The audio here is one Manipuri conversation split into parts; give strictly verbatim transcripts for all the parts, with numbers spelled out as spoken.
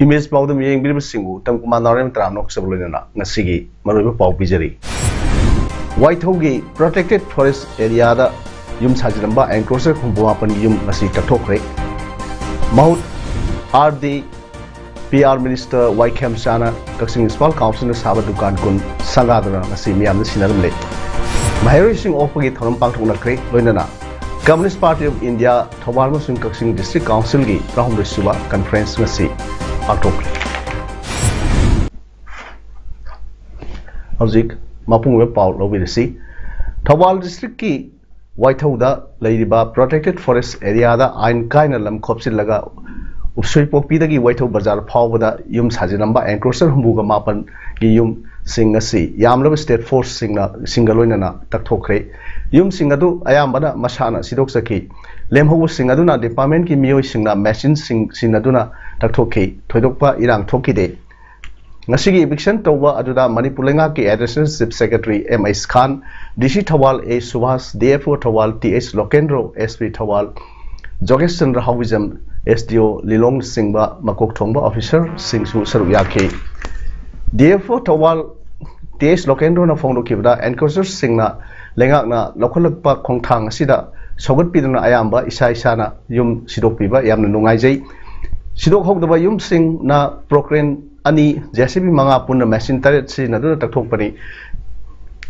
ꯏꯃꯦꯖ ꯄꯥꯎꯗꯝ ꯌꯦꯡꯕꯤꯔꯤꯕꯁꯤꯡꯕꯨ ꯇꯝ ꯀꯨꯃꯥꯔ ꯅꯥꯎꯔꯦꯝ ꯇꯔꯥꯝꯅ ꯑꯣꯛꯆꯕ ꯂꯣꯏꯅꯅ ꯉꯁꯤꯒꯤ ꯃꯔꯨꯑꯣꯏꯕ ꯄꯥꯎ ꯄꯤꯖꯔꯤ꯫ ꯋꯥꯏꯊꯧꯒꯤ Protected Forest Areaꯗ ꯌꯨꯝ ꯁꯥꯖꯤꯜꯂꯝꯕ encroacher ꯍꯨꯝꯐꯨ ꯃꯥꯄꯟꯒꯤ ꯌꯨꯝ ꯉꯁꯤ ꯇꯛꯊꯣꯛꯈ꯭ꯔꯦ꯫ ꯃꯍꯨꯠ R D P R Minister ꯋꯥꯏ ꯈꯦꯝꯆꯥꯅ ꯀꯛꯆꯤꯡ Municipal Councilꯅ ꯁꯥꯕ ꯗꯨꯀꯥꯟ ꯀꯨꯟ ꯁꯪꯒꯥꯗꯨꯅ ꯉꯁꯤ ꯃꯤꯌꯥꯝꯗ ꯁꯤꯟꯅꯔꯝꯂꯦ꯫ ꯃꯍꯩꯔꯣꯏꯁꯤꯡ ꯑꯣꯛꯄꯒꯤ ꯊꯧꯔꯝ ꯄꯥꯡꯊꯣꯛꯅꯈ꯭ꯔꯦ꯫ ꯂꯣꯏꯅꯅ Communist Party of India Thoubal ꯑꯃꯁꯨꯡ ꯀꯛꯆꯤꯡ District Councilꯒꯤ ꯇꯔꯥꯍꯨꯝꯗꯣꯏ ꯁꯨꯕ conference ꯉꯁꯤ ꯄꯥꯡꯊꯣꯛꯈ꯭ꯔꯦ꯫ ꯍꯧꯖꯤꯛ ꯃꯄꯨꯡ ꯑꯣꯏꯕ ꯄꯥꯎ ꯂꯧꯕꯤꯔꯁꯤ꯫ ꯊꯧꯕꯥꯜ districtꯀꯤ ꯋꯥꯏꯊꯧꯗ ꯂꯩꯔꯤꯕ Protected Forest Areaꯗ ꯑꯥꯏꯟ ꯀꯥꯏꯅ ꯂꯝ ꯈꯣꯞꯆꯤꯜꯂꯒ ꯎꯁꯣꯏꯄꯣꯛꯄꯤꯗꯒꯤ ꯋꯥꯏꯊꯧ ꯕꯖꯥꯔ ꯐꯥꯎꯕꯗ ꯌꯨꯝ ꯁꯥꯖꯤꯜꯂꯝꯕ encroacher ꯍꯨꯝꯐꯨꯒ ꯃꯥꯄꯟꯒꯤ ꯌꯨꯝꯁꯤꯡ ꯑꯁꯤ ꯌꯥꯝꯂꯕ state forceꯁꯤꯡꯅ, ꯁꯤꯡꯒ ꯂꯣꯏꯅꯅ ꯇꯛꯊꯣꯛꯈ꯭ꯔꯦ꯫ ꯌꯨꯝꯁꯤꯡ ꯑꯗꯨ ꯑꯌꯥꯝꯕꯅ ꯃꯁꯥꯅ ꯁꯤꯗꯣꯛꯆꯈꯤ꯫ ꯂꯦꯝꯍꯧꯕꯁꯤꯡ ꯑꯗꯨꯅ departmentꯀꯤ ꯃꯤꯑꯣꯏꯁꯤꯡꯅ machineꯁꯤꯡ ꯁꯤꯖꯤꯟꯅꯗꯨꯅ ꯇꯛꯊꯣꯛꯈꯤ꯫ ꯊꯣꯏꯗꯣꯛꯄ ꯏꯔꯥꯡ ꯊꯣꯛꯈꯤꯗꯦ꯫ ꯉꯁꯤꯒꯤ eviction ꯇꯧꯕ ꯑꯗꯨꯗ ꯃꯅꯤꯄꯨꯔ ꯂꯩꯉꯥꯛꯀꯤ Additional Chief Secretary M H Khan, D C Thoubal A Subhas, D F O Thoubal T H Lokendro, S P Thoubal ꯖꯣꯒꯦꯁ Chandra Haobijam, S D O ꯂꯤꯂꯣꯡꯅꯆꯤꯡꯕ ꯃꯀꯣꯛ ꯊꯣꯡꯕ officerꯁꯤꯡꯁꯨ ꯁꯔꯨꯛ ꯌꯥꯈꯤ꯫ ꯗꯤ ꯑꯦꯐ ꯑꯣ ꯊꯧꯕꯥꯜ ꯇꯤ ꯑꯩꯁ ꯂꯣꯀꯦꯟꯗ꯭ꯔꯣꯅ ꯐꯣꯡꯗꯣꯛꯈꯤꯕꯗ, encroacherꯁꯤꯡꯅ ꯂꯩꯉꯥꯛꯅ ꯂꯧꯈꯠꯂꯛꯄ ꯈꯣꯡꯊꯥꯡ ꯑꯁꯤꯗ ꯁꯧꯒꯠꯄꯤꯗꯨꯅ ꯑꯌꯥꯝꯕ ꯏꯁꯥ ꯏꯁꯥꯅ ꯌꯨꯝ ꯁꯤꯗꯣꯛꯄꯤꯕ ꯌꯥꯝꯅ ꯅꯨꯡꯉꯥꯏꯖꯩ꯫ ꯁꯤꯗꯣꯛꯍꯧꯗꯕ ꯌꯨꯝꯁꯤꯡꯅ ꯄ꯭ꯔꯣꯀ꯭ꯔꯦꯟ ꯑꯅꯤ, ꯖꯦ ꯁꯤ ꯕꯤ ꯃꯉꯥ, ꯄꯨꯟꯅ ꯃꯦꯁꯤꯟ ꯇꯔꯦꯠ ꯁꯤꯖꯤꯟꯅꯗꯨꯅ ꯇꯛꯊꯣꯛꯄꯅꯤ꯫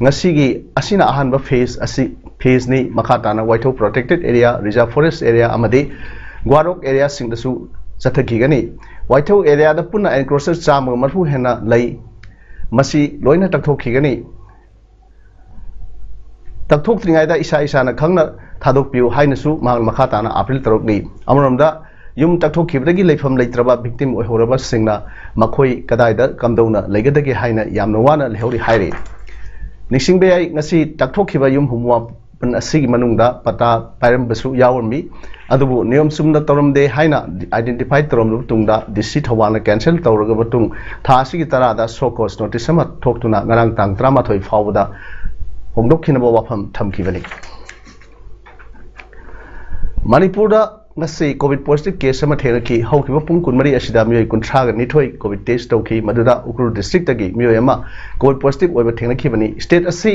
ꯉꯁꯤꯒꯤ ꯑꯁꯤꯅ ꯑꯍꯥꯟꯕ ꯐꯦꯖ ꯑꯁꯤ, ꯐꯦꯖꯅꯤ꯫ ꯃꯈꯥ ꯇꯥꯅ ꯋꯥꯏꯊꯧ Protected Area, Reserve Forest Area ꯑꯃꯗꯤ ꯒ꯭ꯋꯥꯔꯣꯛ ꯑꯦꯔꯤꯌꯥꯁꯤꯡꯗꯁꯨ ꯆꯠꯊꯈꯤꯒꯅꯤ꯫ ꯋꯥꯏꯊꯧ ꯑꯦꯔꯤꯌꯥꯗ ꯄꯨꯟꯅ encroacher ꯆꯥꯝꯃꯒ ꯃꯔꯤꯐꯨ ꯍꯦꯟꯅ ꯂꯩ꯫ ꯃꯁꯤ ꯂꯣꯏꯅ ꯇꯛꯊꯣꯛꯈꯤꯒꯅꯤ꯫ ꯇꯛꯊꯣꯛꯇ꯭ꯔꯤꯉꯩꯗ ꯏꯁꯥ ꯏꯁꯥꯅ ꯈꯪꯅ ꯊꯥꯗꯣꯛꯄꯤꯌꯨ ꯍꯥꯏꯅꯁꯨ ꯃꯍꯥꯛꯅ ꯃꯈꯥ ꯇꯥꯅ ꯑꯥꯄꯤꯜ ꯇꯧꯔꯛꯂꯤ꯫ ꯑꯃꯔꯣꯝꯗ, ꯌꯨꯝ ꯇꯛꯊꯣꯛꯈꯤꯕꯗꯒꯤ ꯂꯩꯐꯝ ꯂꯩꯇ꯭ꯔꯕ victim ꯑꯣꯏꯍꯧꯔꯕꯁꯤꯡꯅ ꯃꯈꯣꯏ ꯀꯗꯥꯏꯗ ꯀꯝꯗꯧꯅ ꯂꯩꯒꯗꯒꯦ ꯍꯥꯏꯅ ꯌꯥꯝꯅ ꯋꯥꯅ ꯂꯩꯍꯧꯔꯤ ꯍꯥꯏꯔꯤ꯫ ꯅꯤꯡꯁꯤꯡꯕ ꯌꯥꯏ, ꯉꯁꯤ ꯇꯛꯊꯣꯛꯈꯤꯕ ꯌꯨꯝ ꯍꯨꯝꯐꯨ ꯃꯥꯄꯟ ꯑꯁꯤꯒꯤ ꯃꯅꯨꯡꯗ ꯄꯇꯥ ꯄꯥꯏꯔꯝꯕꯁꯨ ꯌꯥꯎꯔꯝꯃꯤ꯫ ꯑꯗꯨꯕꯨ ꯅꯤꯌꯣꯝ ꯆꯨꯝꯅ ꯇꯧꯔꯝꯗꯦ ꯍꯥꯏꯅ identify ꯇꯧꯔꯝꯂꯕ ꯃꯇꯨꯡꯗ D C ꯊꯧꯕꯥꯜꯅ cancel ꯇꯧꯔꯒ ꯃꯇꯨꯡ ꯊꯥ ꯑꯁꯤꯒꯤ ꯇꯔꯥꯗ show cause notice ꯑꯃ ꯊꯣꯛꯇꯨꯅ ꯉꯔꯥꯡ ꯇꯥꯡ ꯇꯔꯥꯃꯥꯊꯣꯏ ꯐꯥꯎꯕꯗ ꯍꯣꯡꯗꯣꯛꯈꯤꯅꯕ ꯋꯥꯐꯝ ꯊꯝꯈꯤꯕꯅꯤ꯫ ꯃꯅꯤꯄꯨꯔꯗ ꯉꯁꯤ COVID positive case ꯑꯃ ꯊꯦꯡꯅꯈꯤ꯫ ꯍꯧꯈꯤꯕ ꯄꯨꯡ ꯀꯨꯟꯃꯔꯤ ꯑꯁꯤꯗ ꯃꯤꯑꯣꯏ ꯀꯨꯟꯊ꯭ꯔꯥꯒ ꯅꯤꯊꯣꯏ COVID test ꯇꯧꯈꯤ꯫ ꯃꯗꯨꯗ ꯎꯈ꯭ꯔꯨꯜ district ꯇꯒꯤ ꯃꯤꯑꯣꯏ ꯑꯃ COVID positive ꯑꯣꯏꯕ ꯊꯦꯡꯅꯈꯤꯕꯅꯤ꯫ State ꯑꯁꯤ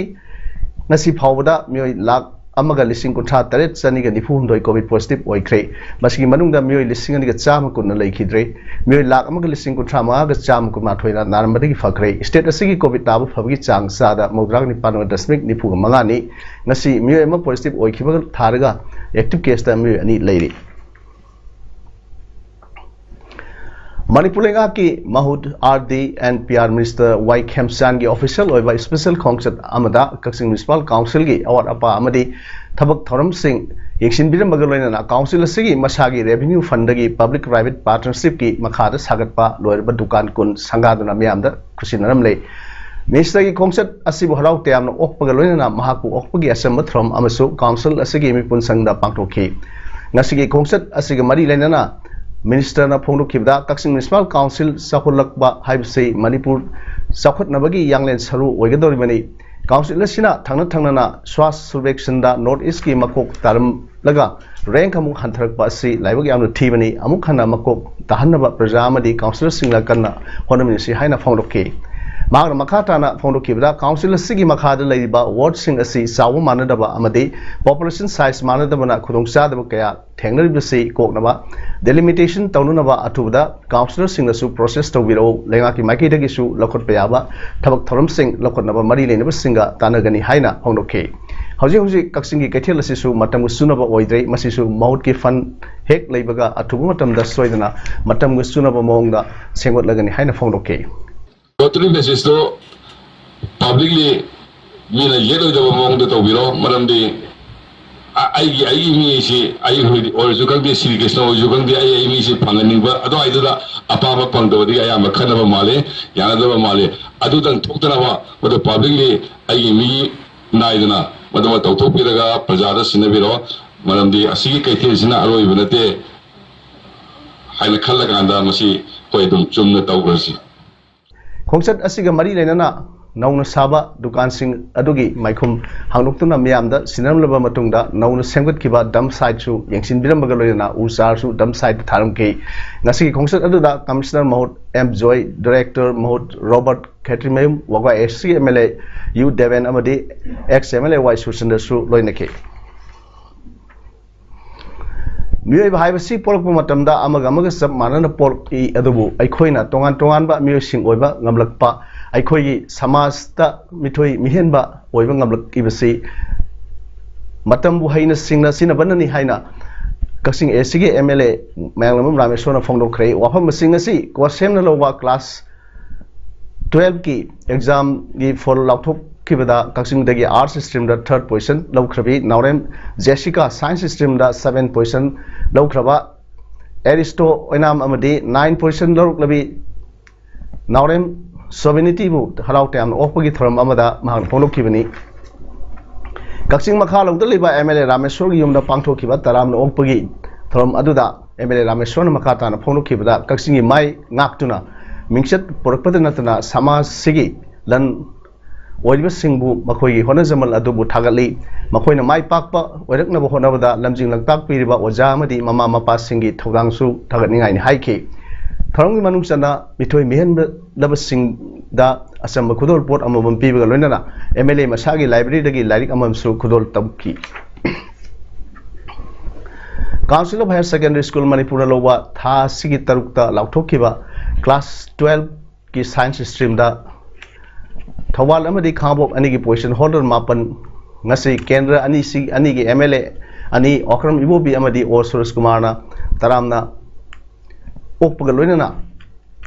ꯉꯁꯤ ꯐꯥꯎꯕꯗ ꯃꯤꯑꯣꯏ ꯂꯥꯈ ꯑꯃꯒ ꯂꯤꯁꯤꯡ ꯀꯨꯟꯊ꯭ꯔꯥ ꯇꯔꯦꯠ ꯆꯅꯤꯒ ꯅꯤꯐꯨ ꯍꯨꯝꯗꯣꯏ COVID positive ꯑꯣꯏꯈ꯭ꯔꯦ꯫ ꯃꯁꯤꯒꯤ ꯃꯅꯨꯡꯗ ꯃꯤꯑꯣꯏ ꯂꯤꯁꯤꯡ ꯑꯅꯤꯒ ꯆꯥꯝꯃ ꯀꯨꯟꯅ ꯂꯩꯈꯤꯗ꯭ꯔꯦ꯫ ꯃꯤꯑꯣꯏ ꯂꯥꯈ ꯑꯃꯒ ꯂꯤꯁꯤꯡ ꯀꯨꯟꯊ꯭ꯔꯥ ꯃꯉꯥꯒ ꯆꯥꯝꯃ ꯀꯨꯟꯃꯥꯊꯣꯏꯅ ꯅꯥꯔꯝꯕꯗꯒꯤ ꯐꯈ꯭ꯔꯦ꯫ State ꯑꯁꯤꯒꯤ COVID ꯅꯥꯕ ꯐꯕꯒꯤ ꯆꯥꯡ ꯆꯥꯗ ꯃꯧꯗ꯭ꯔꯥꯒ ꯅꯤꯄꯥꯟ ꯗꯁꯃꯤꯛ ꯅꯤꯐꯨꯒ ꯃꯉꯥꯅꯤ꯫ ꯉꯁꯤ ꯃꯤꯑꯣꯏ ꯑꯃ positive ꯑꯣꯏꯈꯤꯕ ꯊꯥꯔꯒ active case ꯇ ꯃꯤꯑꯣꯏ ꯑꯅꯤ ꯂꯩꯔꯤ꯫ ꯃꯅꯤꯄꯨꯔ ꯂꯩꯉꯥꯛꯀꯤ ꯃꯍꯨꯠ R D and P R Minister Y ꯈꯦꯝꯆꯥꯟꯒꯤ official ꯑꯣꯏꯕ special ꯈꯣꯡꯆꯠ ꯑꯃꯗ ꯀꯛꯆꯤꯡ Municipal Council ꯒꯤ ꯑꯋꯥꯠ ꯑꯄꯥ ꯑꯃꯗꯤ ꯊꯕꯛ ꯊꯧꯔꯝꯁꯤꯡ ꯌꯦꯡꯁꯤꯟꯕꯤꯔꯝꯕꯒ ꯂꯣꯏꯅꯅ council ꯑꯁꯤꯒꯤ ꯃꯁꯥꯒꯤ revenue fund ꯗꯒꯤ public private partnership ꯀꯤ ꯃꯈꯥꯗ ꯁꯥꯒꯠꯄ ꯂꯣꯏꯔꯕ ꯗꯨꯀꯥꯟ ꯀꯨꯟ ꯁꯪꯒꯥꯗꯨꯅ ꯃꯤꯌꯥꯝꯗ ꯈꯨꯠꯁꯤꯟꯅꯔꯝꯂꯦ꯫ Minister ꯒꯤ ꯈꯣꯡꯆꯠ ꯑꯁꯤꯕꯨ ꯍꯔꯥꯎ ꯇꯌꯥꯝꯅ ꯑꯣꯛꯄꯒ ꯂꯣꯏꯅꯅ ꯃꯍꯥꯛꯄꯨ ꯑꯣꯛꯄꯒꯤ ꯑꯆꯝꯕ ꯊꯧꯔꯝ ꯑꯃꯁꯨ council ꯑꯁꯤꯒꯤ ꯃꯤꯄꯨꯟꯁꯪꯗ ꯄꯥꯡꯊꯣꯛꯈꯤ꯫ ꯉꯁꯤꯒꯤ ꯈꯣꯡꯆꯠ ꯑꯁꯤꯒ ꯃꯔꯤ ꯂꯩꯅꯅ minister ꯅ ꯐꯣꯡꯗꯣꯛꯈꯤꯕꯗ, ꯀꯛꯆꯤꯡ Municipal Council ꯆꯥꯎꯈꯠꯂꯛꯄ ꯍꯥꯏꯕꯁꯤ ꯃꯅꯤꯄꯨꯔ ꯆꯥꯎꯈꯠꯅꯕꯒꯤ ꯌꯥꯡꯂꯦꯟ ꯁꯔꯨ ꯑꯣꯏꯒꯗꯧꯔꯤꯕꯅꯤ꯫ Council ꯑꯁꯤꯅ ꯊꯪꯅ ꯊꯪꯅꯅ Swachh Survekshan ꯗ North East ꯀꯤ ꯃꯀꯣꯛ ꯇꯥꯔꯝꯂꯒ rank ꯑꯃꯨꯛ ꯍꯟꯊꯔꯛꯄ ꯑꯁꯤ ꯂꯥꯏꯕꯛ ꯌꯥꯝꯅ ꯊꯤꯕꯅꯤ꯫ ꯑꯃꯨꯛ ꯍꯟꯅ ꯃꯀꯣꯛ ꯇꯥꯍꯟꯅꯕ ꯄ꯭ꯔꯖꯥ ꯑꯃꯗꯤ councillor ꯁꯤꯡꯅ ꯀꯟꯅ ꯍꯣꯠꯅꯃꯤꯟꯅꯁꯤ ꯍꯥꯏꯅ ꯐꯣꯡꯗꯣꯛꯈꯤ꯫ ꯃꯍꯥꯛꯅ ꯃꯈꯥ ꯇꯥꯅ ꯐꯣꯡꯗꯣꯛꯈꯤꯕꯗ, council ꯑꯁꯤꯒꯤ ꯃꯈꯥꯗ ꯂꯩꯔꯤꯕ ward ꯁꯤꯡ ꯑꯁꯤ ꯆꯥꯎꯕ ꯃꯥꯟꯅꯗꯕ ꯑꯃꯗꯤ population size ꯃꯥꯟꯅꯗꯕꯅ ꯈꯨꯗꯣꯡꯆꯥꯗꯕ ꯀꯌꯥ ꯊꯦꯡꯅꯔꯤꯕꯁꯤ ꯀꯣꯛꯅꯕ delimitation ꯇꯧꯅꯅꯕ ꯑꯊꯨꯕꯗ councillor ꯁꯤꯡꯅꯁꯨ process ꯇꯧꯕꯤꯔꯛꯎ꯫ ꯂꯩꯉꯥꯛꯀꯤ ꯃꯥꯏꯀꯩꯗꯒꯤꯁꯨ ꯂꯧꯈꯠꯄ ꯌꯥꯕ ꯊꯕꯛ ꯊꯧꯔꯝꯁꯤꯡ ꯂꯧꯈꯠꯅꯕ ꯃꯔꯤ ꯂꯩꯅꯕꯁꯤꯡꯒ ꯇꯥꯟꯅꯒꯅꯤ ꯍꯥꯏꯅ ꯐꯣꯡꯗꯣꯛꯈꯤ꯫ ꯍꯧꯖꯤꯛ ꯍꯧꯖꯤꯛ ꯀꯛꯆꯤꯡꯒꯤ ꯀꯩꯊꯦꯜ ꯑꯁꯤꯁꯨ ꯃꯇꯝꯒ ꯆꯨꯅꯕ ꯑꯣꯏꯗ꯭ꯔꯦ꯫ ꯃꯁꯤꯁꯨ ꯃꯍꯨꯠꯀꯤ fund ꯍꯦꯛ ꯂꯩꯕꯒ ꯑꯊꯨꯕ ꯃꯇꯝꯗ ꯁꯣꯏꯗꯅ ꯃꯇꯝꯒ ꯆꯨꯅꯕ ꯃꯑꯣꯡꯗ ꯁꯦꯝꯒꯠꯂꯒꯅꯤ ꯍꯥꯏꯅ ꯐꯣꯡꯗꯣꯛꯈꯤ꯫ Lottery message ꯇꯣ publicly ꯃꯤꯅ ꯌꯦꯠꯂꯣꯏꯗꯕ ꯃꯑꯣꯡꯗ ꯇꯧꯕꯤꯔꯣ, ꯃꯔꯝꯗꯤ ꯑꯩꯒꯤ ꯑꯩꯒꯤ ꯃꯤꯁꯤ ꯑꯩ ꯍꯧꯖꯤꯛ ꯑꯣꯏꯔꯁꯨ ꯈꯪꯗꯦ, ꯁꯤꯔꯤ ꯀ꯭ꯔꯤꯁꯅ ꯑꯣꯏꯔꯁꯨ ꯈꯪꯗꯦ, ꯑꯩ ꯑꯩ ꯃꯤꯁꯤ ꯐꯪꯍꯟꯅꯤꯡꯕ ꯑꯗꯨꯋꯥꯏꯗꯨꯗ ꯑꯄꯥꯝꯕ ꯐꯪꯗꯕꯗꯒꯤ ꯑꯌꯥꯝꯕ ꯈꯠꯅꯕ ꯃꯥꯜꯂꯦ, ꯌꯥꯅꯗꯕ ꯃꯥꯜꯂꯦ꯫ ꯑꯗꯨꯗꯪ ꯊꯣꯛꯇꯅꯕ ꯃꯗꯨ ꯄꯥꯕ꯭ꯂꯤꯛꯂꯤ ꯑꯩꯒꯤ ꯃꯤ ꯅꯥꯏꯗꯅ ꯃꯗꯨꯃ ꯇꯧꯊꯣꯛꯄꯤꯔꯒ ꯄ꯭ꯔꯖꯥꯗ ꯁꯤꯟꯅꯕꯤꯔꯣ꯫ ꯃꯔꯝꯗꯤ ꯑꯁꯤꯒꯤ ꯀꯩꯊꯦꯜꯁꯤꯅ ꯑꯔꯣꯏꯕ ꯅꯠꯇꯦ ꯍꯥꯏꯅ ꯈꯜꯂꯀꯥꯟꯗ ꯃꯁꯤ ꯑꯩꯈꯣꯏ ꯑꯗꯨꯝ ꯆꯨꯝꯅ ꯇꯧꯈ꯭ꯔꯁꯤ꯫ ꯈꯣꯡꯆꯠ ꯑꯁꯤꯒ ꯃꯔꯤ ꯂꯩꯅꯅ ꯅꯧꯅ ꯁꯥꯕ ꯗꯨꯀꯥꯟꯁꯤꯡ ꯑꯗꯨꯒꯤ ꯃꯥꯏꯈꯨꯝ ꯍꯥꯡꯗꯣꯛꯇꯨꯅ ꯃꯤꯌꯥꯝꯗ ꯁꯤꯟꯅꯔꯝꯂꯕ ꯃꯇꯨꯡꯗ ꯅꯧꯅ ꯁꯦꯝꯒꯠꯈꯤꯕ ꯗꯝ ꯁꯥꯏꯠꯁꯨ ꯌꯦꯡꯁꯤꯟꯕꯤꯔꯝꯕꯒ ꯂꯣꯏꯅꯅ ꯎ ꯆꯥꯔꯁꯨ ꯗꯝ ꯁꯥꯏꯠꯇ ꯊꯥꯔꯝꯈꯤ꯫ ꯉꯁꯤꯒꯤ ꯈꯣꯡꯆꯠ ꯑꯗꯨꯗ ꯀꯃꯤꯁꯅꯔ ꯃꯍꯨꯠ ꯑꯦꯝ ꯖꯣꯏ, ꯗꯥꯏꯔꯦꯛꯇꯔ ꯃꯍꯨꯠ ꯔꯣꯕꯔꯠ, ꯈꯦꯇ꯭ꯔꯤꯃꯌꯨꯝ ꯋꯥꯒꯥꯏ ꯑꯦꯁ ꯁꯤꯒꯤ ꯑꯦꯝ ꯑꯦꯜ ꯑꯦ ꯌꯨ ꯗꯦꯕꯦꯟ ꯑꯃꯗꯤ ꯑꯦꯛꯁ ꯑꯦꯝ ꯑꯦꯜ ꯑꯦ ꯋꯥꯏ ꯁꯨꯔꯆꯟꯗ꯭ꯔꯁꯨ ꯂꯣꯏꯅꯈꯤ꯫ ꯃꯤꯑꯣꯏꯕ ꯍꯥꯏꯕꯁꯤ ꯄꯣꯛꯂꯛꯄ ꯃꯇꯝꯗ ꯑꯃꯒ ꯑꯃꯒ ꯆꯞ ꯃꯥꯟꯅꯅ ꯄꯣꯛꯏ, ꯑꯗꯨꯕꯨ ꯑꯩꯈꯣꯏꯅ ꯇꯣꯉꯥꯟ ꯇꯣꯉꯥꯟꯕ ꯃꯤꯑꯣꯏꯁꯤꯡ ꯑꯣꯏꯕ ꯉꯝꯂꯛꯄ, ꯑꯩꯈꯣꯏꯒꯤ ꯁꯃꯥꯖꯇ ꯃꯤꯊꯣꯏ ꯃꯤꯍꯦꯟꯕ ꯑꯣꯏꯕ ꯉꯝꯂꯛꯏꯕꯁꯤ ꯃꯇꯝꯕꯨ ꯍꯩꯅ ꯁꯤꯡꯅ ꯁꯤꯖꯤꯟꯅꯕꯅꯅꯤ ꯍꯥꯏꯅ ꯀꯛꯆꯤꯡ ꯑꯦꯁ ꯁꯤꯒꯤ ꯑꯦꯝ ꯑꯦꯜ ꯑꯦ ꯃꯌꯥꯡꯂꯝꯕꯝ ꯔꯥꯃꯦꯁꯣꯔꯅ ꯐꯣꯡꯗꯣꯛꯈ꯭ꯔꯦ꯫ ꯋꯥꯐꯝꯁꯤꯡ ꯑꯁꯤ ꯀꯣꯁꯦꯝꯅ ꯂꯧꯕ ꯀ꯭ꯂꯥꯁ ꯇꯨꯋꯦꯜꯐꯀꯤ ꯑꯦꯛꯖꯥꯝꯒꯤ ꯐꯣꯜ ꯂꯥꯎꯊꯣꯛꯈꯤꯕꯗ ꯀꯛꯆꯤꯡꯗꯒꯤ ꯑꯥꯔꯠꯁ ꯁ꯭ꯇ꯭ꯔꯤꯝꯗ ꯊꯥꯔꯠ ꯄꯣꯖꯤꯁꯟ ꯂꯧꯈ꯭ꯔꯕꯤ ꯅꯥꯎꯔꯦꯝ ꯖꯦꯁꯤꯀꯥ, ꯁꯥꯏꯟꯁ ꯁ꯭ꯇ꯭ꯔꯤꯝꯗ ꯁꯚꯦꯟ ꯄꯣꯖꯤꯁꯟ ꯂꯧꯈ꯭ꯔꯕ ꯑꯦꯔꯤꯁꯇꯣ ꯑꯣꯏꯅꯥꯝ ꯑꯃꯗꯤ ꯅꯥꯏꯟ ꯄꯣꯖꯤꯁꯟ ꯂꯧꯔꯛꯂꯕꯤ ꯅꯥꯎꯔꯦꯝ ꯁꯣꯚꯤꯅꯤꯇꯤꯕꯨ ꯍꯔꯥꯎ ꯇꯌꯥꯝꯅ ꯑꯣꯛꯄꯒꯤ ꯊꯧꯔꯝ ꯑꯃꯗ ꯃꯍꯥꯛꯅ ꯐꯣꯡꯗꯣꯛꯈꯤꯕꯅꯤ꯫ ꯀꯛꯆꯤꯡ ꯃꯈꯥ ꯂꯧꯗ ꯂꯩꯕ ꯑꯦꯝ ꯑꯦꯜ ꯑꯦ ꯔꯥꯃꯦꯁꯣꯔꯒꯤ ꯌꯨꯝꯗ ꯄꯥꯡꯊꯣꯛꯈꯤꯕ ꯇꯔꯥꯝꯅ ꯑꯣꯛꯄꯒꯤ ꯊꯧꯔꯝ ꯑꯗꯨꯗ ꯑꯦꯝ ꯑꯦꯜ ꯑꯦ ꯔꯥꯃꯦꯁꯣꯔꯅ ꯃꯈꯥ ꯇꯥꯅ ꯐꯣꯡꯗꯣꯛꯈꯤꯕꯗ, ꯀꯛꯆꯤꯡꯒꯤ ꯃꯥꯏ ꯉꯥꯛꯇꯨꯅ ꯃꯤꯡꯆꯠ ꯄꯨꯔꯛꯄꯗ ꯅꯠꯇꯅ ꯁꯃꯥꯖꯁꯤꯒꯤ ꯂꯟ ꯑꯣꯏꯔꯤꯕꯁꯤꯡꯕꯨ ꯃꯈꯣꯏꯒꯤ ꯍꯣꯠꯅꯖꯃꯜ ꯑꯗꯨꯕꯨ ꯊꯥꯒꯠꯂꯤ꯫ ꯃꯈꯣꯏꯅ ꯃꯥꯏ ꯄꯥꯛꯄ ꯑꯣꯏꯔꯛꯅꯕ ꯍꯣꯠꯅꯕꯗ ꯂꯝꯖꯤꯡ ꯂꯝꯇꯥꯛꯄꯤꯔꯤꯕ ꯑꯣꯖꯥ ꯑꯃꯗꯤ ꯃꯃꯥ ꯃꯄꯥꯁꯤꯡꯒꯤ ꯊꯧꯗꯥꯡꯁꯨ ꯊꯥꯒꯠꯅꯤꯡꯉꯥꯏꯅꯤ ꯍꯥꯏꯈꯤ꯫ ꯊꯧꯔꯝꯒꯤ ꯃꯅꯨꯡ ꯆꯟꯅ ꯃꯤꯊꯣꯏ ꯃꯤꯍꯦꯟꯂꯕꯁꯤꯡꯗ ꯑꯆꯝꯕ ꯈꯨꯗꯣꯜ ꯄꯣꯠ ꯑꯃꯃꯝ ꯄꯤꯕꯒ ꯂꯣꯏꯅꯅ ꯑꯦꯝ ꯑꯦꯜ ꯑꯦ ꯃꯁꯥꯒꯤ ꯂꯥꯏꯕ꯭ꯔꯦꯔꯤꯗꯒꯤ ꯂꯥꯏꯔꯤꯛ ꯑꯃꯃꯝꯁꯨ ꯈꯨꯗꯣꯜ ꯇꯧꯈꯤ꯫ Council of Higher Secondary School ꯃꯅꯤꯄꯨꯔꯅ ꯂꯧꯕ ꯊꯥ ꯑꯁꯤꯒꯤ ꯇꯔꯨꯛꯇ ꯂꯥꯎꯊꯣꯛꯈꯤꯕ ꯀ꯭ꯂꯥꯁ ꯇꯨꯋꯦꯜꯐꯀꯤ ꯁꯥꯏꯟꯁ ꯁ꯭ꯇ꯭ꯔꯤꯝꯗ ꯊꯧꯕꯥꯜ ꯑꯃꯗꯤ ꯈꯥꯉꯕꯣꯛ ꯑꯅꯤꯒꯤ ꯄꯣꯖꯤꯁꯟ ꯍꯣꯜꯗꯔ ꯃꯥꯄꯟ ꯉꯁꯤ ꯀꯦꯟꯗ꯭ꯔ ꯑꯅꯤꯁꯤ ꯑꯅꯤꯒꯤ ꯑꯦꯝ ꯑꯦꯜ ꯑꯦ ꯑꯅꯤ ꯑꯣꯀ꯭ꯔꯝ ꯏꯕꯣꯕꯤ ꯑꯃꯗꯤ ꯑꯣ ꯁꯨꯔꯦꯁ ꯀꯨꯃꯥꯔꯅ ꯇꯔꯥꯝꯅ ꯑꯣꯛꯄꯒ ꯂꯣꯏꯅꯅ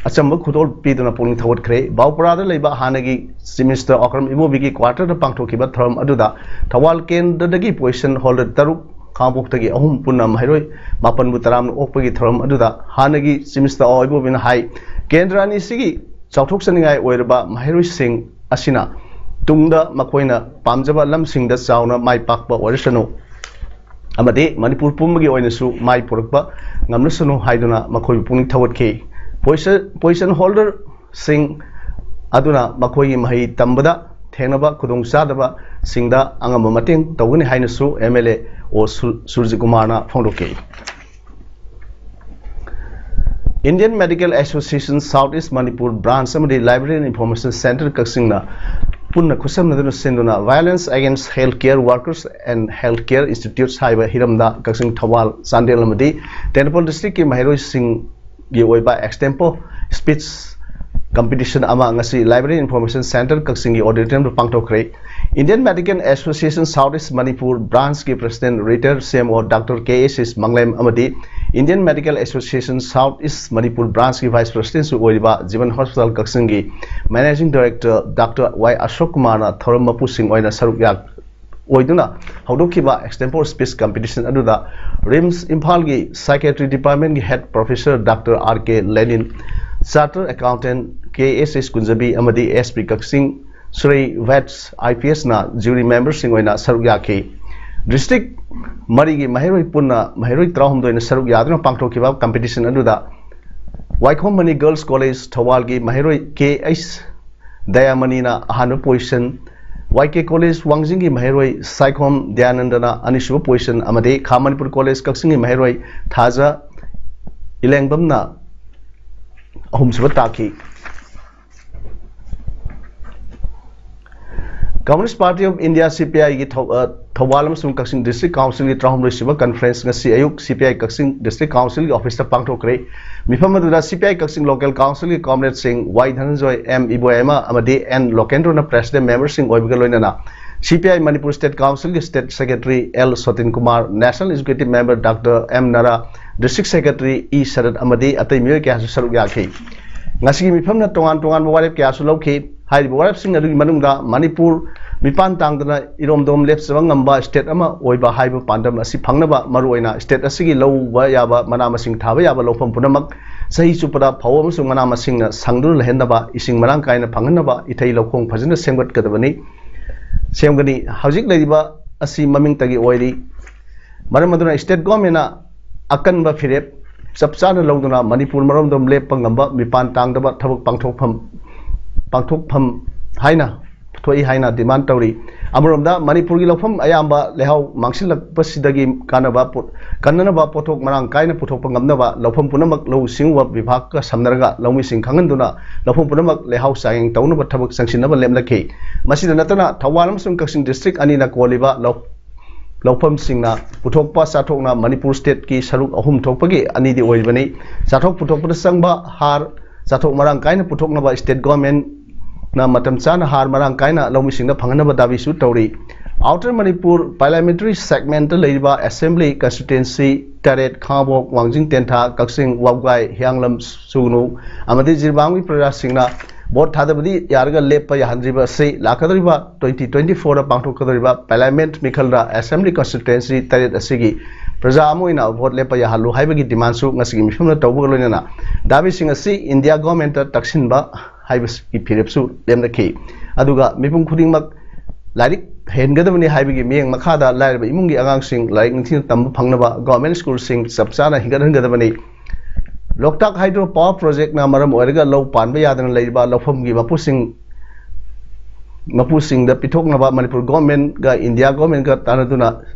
ꯑꯆꯝꯕ ꯈꯨꯗꯣꯜ ꯄꯤꯗꯨꯅ ꯄꯨꯛꯅꯤꯡ ꯊꯧꯒꯠꯈ꯭ꯔꯦ꯫ ꯕꯥꯎꯄꯔꯥꯗ ꯂꯩꯕ ꯍꯥꯟꯅꯒꯤ Chief Minister ꯑꯣꯀ꯭ꯔꯝ ꯏꯕꯣꯕꯤꯒꯤ quarter ꯗ ꯄꯥꯡꯊꯣꯛꯈꯤꯕ ꯊꯧꯔꯝ ꯑꯗꯨꯗ ꯊꯧꯕꯥꯜ ꯀꯦꯟꯗ꯭ꯔꯗꯒꯤ position holder ꯇꯔꯨꯛ, ꯈꯥꯉꯕꯣꯛꯇꯒꯤ ꯑꯍꯨꯝ, ꯄꯨꯟꯅ ꯃꯍꯩꯔꯣꯏ ꯃꯥꯄꯟꯕꯨ ꯇꯔꯥꯝꯅ ꯑꯣꯛꯄꯒꯤ ꯊꯧꯔꯝ ꯑꯗꯨꯗ ꯍꯥꯟꯅꯒꯤ Chief Minister ꯑꯣ ꯏꯕꯣꯕꯤꯅ ꯍꯥꯏ, ꯀꯦꯟꯗ꯭ꯔ ꯑꯅꯤꯁꯤꯒꯤ ꯆꯥꯎꯊꯣꯛꯆꯅꯤꯡꯉꯥꯏ ꯑꯣꯏꯔꯕ ꯃꯍꯩꯔꯣꯏꯁꯤꯡ ꯑꯁꯤꯅ ꯇꯨꯡꯗ ꯃꯈꯣꯏꯅ ꯄꯥꯝꯖꯕ ꯂꯝꯁꯤꯡꯗ ꯆꯥꯎꯅ ꯃꯥꯏ ꯄꯥꯛꯄ ꯑꯣꯏꯔꯁꯅꯨ ꯑꯃꯗꯤ ꯃꯅꯤꯄꯨꯔ ꯄꯨꯝꯕꯒꯤ ꯑꯣꯏꯅꯁꯨ ꯃꯥꯏ ꯄꯨꯔꯛꯄ ꯉꯝꯂꯁꯅꯨ ꯍꯥꯏꯗꯨꯅ ꯃꯈꯣꯏꯕꯨ ꯄꯨꯛꯅꯤꯡ ꯊꯧꯒꯠꯈꯤ꯫ Position, position holder ꯁꯤꯡ ꯑꯗꯨꯅ ꯃꯈꯣꯏꯒꯤ ꯃꯍꯩ ꯇꯝꯕꯗ ꯊꯦꯡꯅꯕ ꯈꯨꯗꯣꯡꯆꯥꯗꯕꯁꯤꯡꯗ ꯑꯉꯝꯕ ꯃꯇꯦꯡ ꯇꯧꯒꯅꯤ ꯍꯥꯏꯅꯁꯨ MLA ꯑꯣ ꯁꯨ-, ꯁꯨꯔꯖꯤꯠ ꯀꯨꯃꯥꯔꯅ ꯐꯣꯡꯗꯣꯛꯈꯤ꯫ Indian Medical Association South East Manipur Branch ꯑꯃꯗꯤ Library and Information Centre ꯀꯛꯆꯤꯡꯅ ꯄꯨꯟꯅ ꯈꯨꯠꯁꯝꯅꯗꯨꯅ ꯁꯤꯟꯗꯨꯅ Violence Against Healthcare Workers and Healthcare Institutes ꯍꯥꯏꯕ ꯍꯤꯔꯝꯗ ꯀꯛꯆꯤꯡ, ꯊꯧꯕꯥꯜ, ꯆꯥꯟꯗꯦꯜ ꯑꯃꯗꯤ ꯇꯦꯡꯅꯧꯄꯜ district ꯀꯤ ꯃꯍꯩꯔꯣꯏꯁꯤꯡ ꯒꯤ ꯑꯣꯏꯕ extempore speech competition ꯑꯃ ꯉꯁꯤ Library Information Centre ꯀꯛꯆꯤꯡꯒꯤ auditorium ꯗ ꯄꯥꯡꯊꯣꯛꯈ꯭ꯔꯦ꯫ Indian Medical Association South East Manipur Branch ꯀꯤ President Retired CMO Doctor ꯀꯦ ꯑꯦꯁ ꯑꯦꯁ ꯃꯪꯂꯦꯝ ꯑꯃꯗꯤ Indian Medical Association South East Manipur Branch ꯀꯤ Vice President ꯁꯨ ꯑꯣꯏꯔꯤꯕ ꯖꯤꯕꯟ Hospital ꯀꯛꯆꯤꯡꯒꯤ Managing Director Doctor ꯋꯥꯏ ꯑꯁꯣꯛ ꯀꯨꯃꯥꯔꯅ ꯊꯧꯔꯝ ꯃꯄꯨꯁꯤꯡ ꯑꯣꯏꯅ ꯁꯔꯨꯛ ꯌꯥ-, ꯑꯣꯏꯗꯨꯅ ꯍꯧꯗꯣꯛꯈꯤꯕ extempore speech competition ꯑꯗꯨꯗ RIMS ꯏꯝꯐꯥꯜꯒꯤ Psychiatry Department ꯀꯤ Head Professor Doctor ꯑꯥꯔ ꯀꯦ ꯂꯦꯅꯤꯟ, Chartered Accountant ꯀꯦ ꯑꯦꯁ ꯑꯦꯁ ꯀꯨꯟꯖꯕꯤ ꯑꯃꯗꯤ S P Kakching Shri ꯚꯦꯠꯁ I P ꯑꯦꯁꯅ jury member ꯁꯤꯡ ꯑꯣꯏꯅ ꯁꯔꯨꯛ ꯌꯥꯈꯤ꯫ District ꯃꯔꯤꯒꯤ ꯃꯍꯩꯔꯣꯏ ꯄꯨꯟꯅ ꯃꯍꯩꯔꯣꯏ ꯇꯔꯥꯍꯨꯝꯗꯣꯏꯅ ꯁꯔꯨꯛ ꯌꯥꯗꯨꯅ ꯄꯥꯡꯊꯣꯛꯈꯤꯕ competition ꯑꯗꯨꯗ ꯋꯥꯏꯈꯣꯝ ꯃꯅꯤ Girls College ꯊꯧꯕꯥꯜꯒꯤ ꯃꯍꯩꯔꯣꯏ ꯀꯦ ꯑꯩꯆ ꯗꯌꯥꯃꯅꯤꯅ ꯑꯍꯥꯟꯕ position, ꯋꯥꯏ ꯀꯦ College ꯋꯥꯡꯖꯤꯡꯒꯤ ꯃꯍꯩꯔꯣꯏ ꯁꯥꯏꯈꯣꯝ ꯗꯌꯥꯅꯟꯗꯅ ꯑꯅꯤꯁꯨꯕ position ꯑꯃꯗꯤ ꯈꯥ ꯃꯅꯤꯄꯨꯔ College ꯀꯛꯆꯤꯡꯒꯤ ꯃꯍꯩꯔꯣꯏ ꯊꯥꯖ ꯏꯂꯦꯡꯕꯝꯅ ꯑꯍꯨꯝꯁꯨꯕ ꯇꯥꯈꯤ꯫ Communist Party of India, C P I ꯒꯤ ꯊꯧ-, ꯑ, ꯊꯧꯕꯥꯜ ꯑꯃꯁꯨꯡ ꯀꯛꯆꯤꯡ District Council ꯒꯤ ꯇꯔꯥꯍꯨꯝꯗꯣꯏ ꯁꯨꯕ conference ꯉꯁꯤ ꯑꯌꯨꯛ C P I Kakching District Council ꯒꯤ office ꯇ ꯄꯥꯡꯊꯣꯛꯈ꯭ꯔꯦ꯫ ꯃꯤꯐꯝ ꯑꯗꯨꯗ C P I Kakching Local Council ꯒꯤ comrade ꯁꯤꯡ ꯋꯥꯏ ꯙꯅꯟꯖꯣꯏ, ꯑꯦꯝ ꯏꯕꯣꯌꯥꯏꯃ ꯑꯃꯗꯤ ꯑꯦꯟ ꯂꯣꯀꯦꯟꯗ꯭ꯔꯣꯅ president member ꯁꯤꯡ ꯑꯣꯏꯕꯒ ꯂꯣꯏꯅꯅ C P I Manipur State Council ꯒꯤ State Secretary L Sotin Kumar, National Executive Member Doctor M Nara, District Secretary E Sarat ꯑꯃꯗꯤ ꯑꯇꯩ ꯃꯤꯑꯣꯏ ꯀꯌꯥꯁꯨ ꯁꯔꯨꯛ ꯌꯥꯈꯤ꯫ ꯉꯁꯤꯒꯤ ꯃꯤꯐꯝꯅ ꯇꯣꯉꯥꯟ ꯇꯣꯉꯥꯟꯕ ꯋꯥꯔꯦꯞ ꯀꯌꯥꯁꯨ ꯂꯧꯈꯤ꯫ ꯍꯥꯏꯔꯤꯕ ꯋꯥꯔꯦꯞꯁꯤꯡ ꯑꯗꯨꯒꯤ ꯃꯅꯨꯡꯗ ꯃꯅꯤꯄꯨꯔ ꯃꯤꯄꯥꯟ ꯇꯥꯡꯗꯅ ꯏꯔꯣꯝꯗꯣꯝ ꯂꯦꯞꯆꯕ ꯉꯝꯕ state ꯑꯃ ꯑꯣꯏꯕ ꯍꯥꯏꯕ ꯄꯥꯟꯗꯝ ꯑꯁꯤ ꯐꯪꯅꯕ, ꯃꯔꯨꯑꯣꯏꯅ state ꯑꯁꯤꯒꯤ ꯂꯧꯕ ꯌꯥꯕ ꯃꯅꯥ ꯃꯁꯤꯡ ꯊꯥꯕ ꯌꯥꯕ ꯂꯧꯐꯝ ꯄꯨꯝꯅꯃꯛ ꯆꯍꯤ ꯆꯨꯞꯄꯗ ꯐꯧ ꯑꯃꯁꯨꯡ ꯃꯅꯥ ꯃꯁꯤꯡꯅ ꯁꯪꯗꯨꯅ ꯂꯩꯍꯟꯅꯕ, ꯏꯁꯤꯡ ꯃꯔꯥꯡ ꯀꯥꯏꯅ ꯐꯪꯍꯟꯅꯕ ꯏꯊꯩ ꯂꯧꯈꯣꯡ ꯐꯖꯅ ꯁꯦꯝꯒꯠꯀꯗꯕꯅꯤ, ꯁꯦꯝꯒꯅꯤ꯫ ꯍꯧꯖꯤꯛ ꯂꯩꯔꯤꯕ ꯑꯁꯤ ꯃꯃꯤꯡꯇꯒꯤ ꯑꯣꯏꯔꯤ꯫ ꯃꯔꯝ ꯑꯗꯨꯅ state governmentꯅ ꯑꯀꯟꯕ ꯐꯤꯔꯦꯞ ꯆꯞ ꯆꯥꯅ ꯂꯧꯗꯨꯅ ꯃꯅꯤꯄꯨꯔ ꯃꯔꯣꯝꯗꯣꯝ ꯂꯦꯞꯄ ꯉꯝꯕ, ꯃꯤꯄꯥꯟ ꯇꯥꯡꯗꯕ ꯊꯕꯛ ꯄꯥꯡꯊꯣꯛꯐꯝ, ꯄꯥꯡꯊꯣꯛꯐꯝ ꯍꯥꯏꯅ ꯊꯣꯛꯏ ꯍꯥꯏꯅ demand ꯇꯧꯔꯤ꯫ ꯑꯃꯔꯣꯝꯗ ꯃꯅꯤꯄꯨꯔꯒꯤ ꯂꯧꯐꯝ ꯑꯌꯥꯝꯕ ꯂꯩꯍꯥꯎ ꯃꯥꯡꯁꯤꯜꯂꯛꯄꯁꯤꯗꯒꯤ ꯀꯥꯟꯅꯕ ꯄꯣ-, ꯀꯟꯅꯅꯕ ꯄꯣꯠꯊꯣꯛ ꯃꯔꯥꯡ ꯀꯥꯏꯅ ꯄꯨꯊꯣꯛꯄ ꯉꯝꯅꯕ ꯂꯧꯐꯝ ꯄꯨꯝꯅꯃꯛ ꯂꯧꯎ ꯁꯤꯡꯎꯕ ꯕꯤꯚꯥꯒꯀ ꯁꯝꯅꯔꯒ ꯂꯧꯃꯤꯁꯤꯡ ꯈꯪꯍꯟꯗꯨꯅ ꯂꯧꯐꯝ ꯄꯨꯝꯅꯃꯛ ꯂꯩꯍꯥꯎ ꯆꯥꯡꯌꯦꯡ ꯇꯧꯅꯕ ꯊꯕꯛ ꯆꯪꯁꯤꯟꯅꯕ ꯂꯦꯞꯅꯈꯤ꯫ ꯃꯁꯤꯗ ꯅꯠꯇꯅ ꯊꯧꯕꯥꯜ ꯑꯃꯁꯨꯡ ꯀꯛꯆꯤꯡ district ꯑꯅꯤꯅ ꯀꯣꯜꯂꯤꯕ ꯂꯧ-, ꯂꯧꯐꯝꯁꯤꯡꯅ ꯄꯨꯊꯣꯛꯄ ꯆꯥꯊꯣꯛꯅ ꯃꯅꯤꯄꯨꯔ stateꯀꯤ ꯁꯔꯨꯛ ꯑꯍꯨꯝ ꯊꯣꯛꯄꯒꯤ ꯑꯅꯤꯗꯤ ꯑꯣꯏꯔꯤꯕꯅꯤ꯫ ꯆꯥꯊꯣꯛ ꯄꯨꯊꯣꯛꯄꯗ ꯆꯪꯕ ꯍꯥꯔ, ꯆꯥꯊꯣꯛ ꯃꯔꯥꯡ ꯀꯥꯏꯅ ꯄꯨꯊꯣꯛꯅꯕ state governmentꯅ ꯃꯇꯝ ꯆꯥꯅ ꯍꯥꯔ ꯃꯔꯥꯡ ꯀꯥꯏꯅ ꯂꯧꯃꯤꯁꯤꯡꯗ ꯐꯪꯍꯟꯅꯕ ꯗꯥꯕꯤꯁꯨ ꯇꯧꯔꯤ꯫ Outer ꯃꯅꯤꯄꯨꯔ parliamentary segmentꯇ ꯂꯩꯔꯤꯕ assembly constituency ꯇꯔꯦꯠ, ꯈꯥꯉꯕꯣꯛ, ꯋꯥꯡꯖꯤꯡ ꯇꯦꯟꯊꯥ, ꯀꯛꯆꯤꯡ, ꯋꯥꯕꯒꯥꯏ, ꯍꯤꯌꯥꯡꯂꯝ, ꯁꯨꯒꯅꯨ ꯑꯃꯗꯤ ꯖꯤꯔꯤꯕꯥꯝꯒꯤ ꯄ꯭ꯔꯖꯥꯁꯤꯡꯅ vote ꯊꯥꯗꯕꯗꯤ ꯌꯥꯔꯒ ꯂꯦꯞꯄ ꯌꯥꯍꯟꯗ꯭ꯔꯤꯕ ꯑꯁꯤ ꯂꯥꯛꯀꯗꯧꯔꯤꯕ twenty twenty-fourꯗ ꯄꯥꯡꯊꯣꯛꯀꯗꯧꯔꯤꯕ parliament ꯃꯤꯈꯜꯗ assembly constituency ꯇꯔꯦꯠ ꯑꯁꯤꯒꯤ ꯄ꯭ꯔꯖꯥ ꯑꯃ ꯑꯣꯏꯅ vote ꯂꯦꯞꯄ ꯌꯥꯍꯜꯂꯨ ꯍꯥꯏꯕꯒꯤ demandꯁꯨ ꯉꯁꯤꯒꯤ ꯃꯤꯐꯝꯗ ꯇꯧꯕꯒ ꯂꯣꯏꯅꯅ ꯗꯥꯕꯤꯁꯤꯡ ꯑꯁꯤ India governmentꯇ ꯇꯛꯁꯤꯟꯕ ꯍꯥꯏꯕꯁꯤꯒꯤ ꯐꯤꯔꯦꯞꯁꯨ ꯂꯦꯝꯅꯈꯤ꯫ ꯑꯗꯨꯒ ꯃꯤꯄꯨꯝ ꯈꯨꯗꯤꯡꯃꯛ ꯂꯥꯏꯔꯤꯛ ꯍꯩꯍꯟꯒꯗꯕꯅꯤ ꯍꯥꯏꯕꯒꯤ ꯃꯤꯠꯌꯦꯡ ꯃꯈꯥꯗ ꯂꯥꯏꯔꯕ ꯏꯃꯨꯡꯒꯤ ꯑꯉꯥꯡꯁꯤꯡ ꯂꯥꯏꯔꯤꯛ ꯅꯤꯡꯊꯤꯅ ꯇꯝꯕ ꯐꯪꯅꯕ government schoolꯁꯤꯡ ꯆꯞ ꯆꯥꯅ ꯍꯤꯡꯒꯠꯍꯟꯒꯗꯕꯅꯤ꯫ ꯂꯣꯛꯇꯥꯛ hydro power projectꯅ ꯃꯔꯝ ꯑꯣꯏꯔꯒ ꯂꯧ ꯄꯥꯟꯕ ꯌꯥꯗꯅ ꯂꯩꯔꯤꯕ ꯂꯧꯐꯝꯒꯤ ꯃꯄꯨꯁꯤꯡ, ꯃꯄꯨꯁꯤꯡꯗ ꯄꯤꯊꯣꯛꯅꯕ ꯃꯅꯤꯄꯨꯔ governmentꯒ India governmentꯒ ꯇꯥꯟꯅꯗꯨꯅ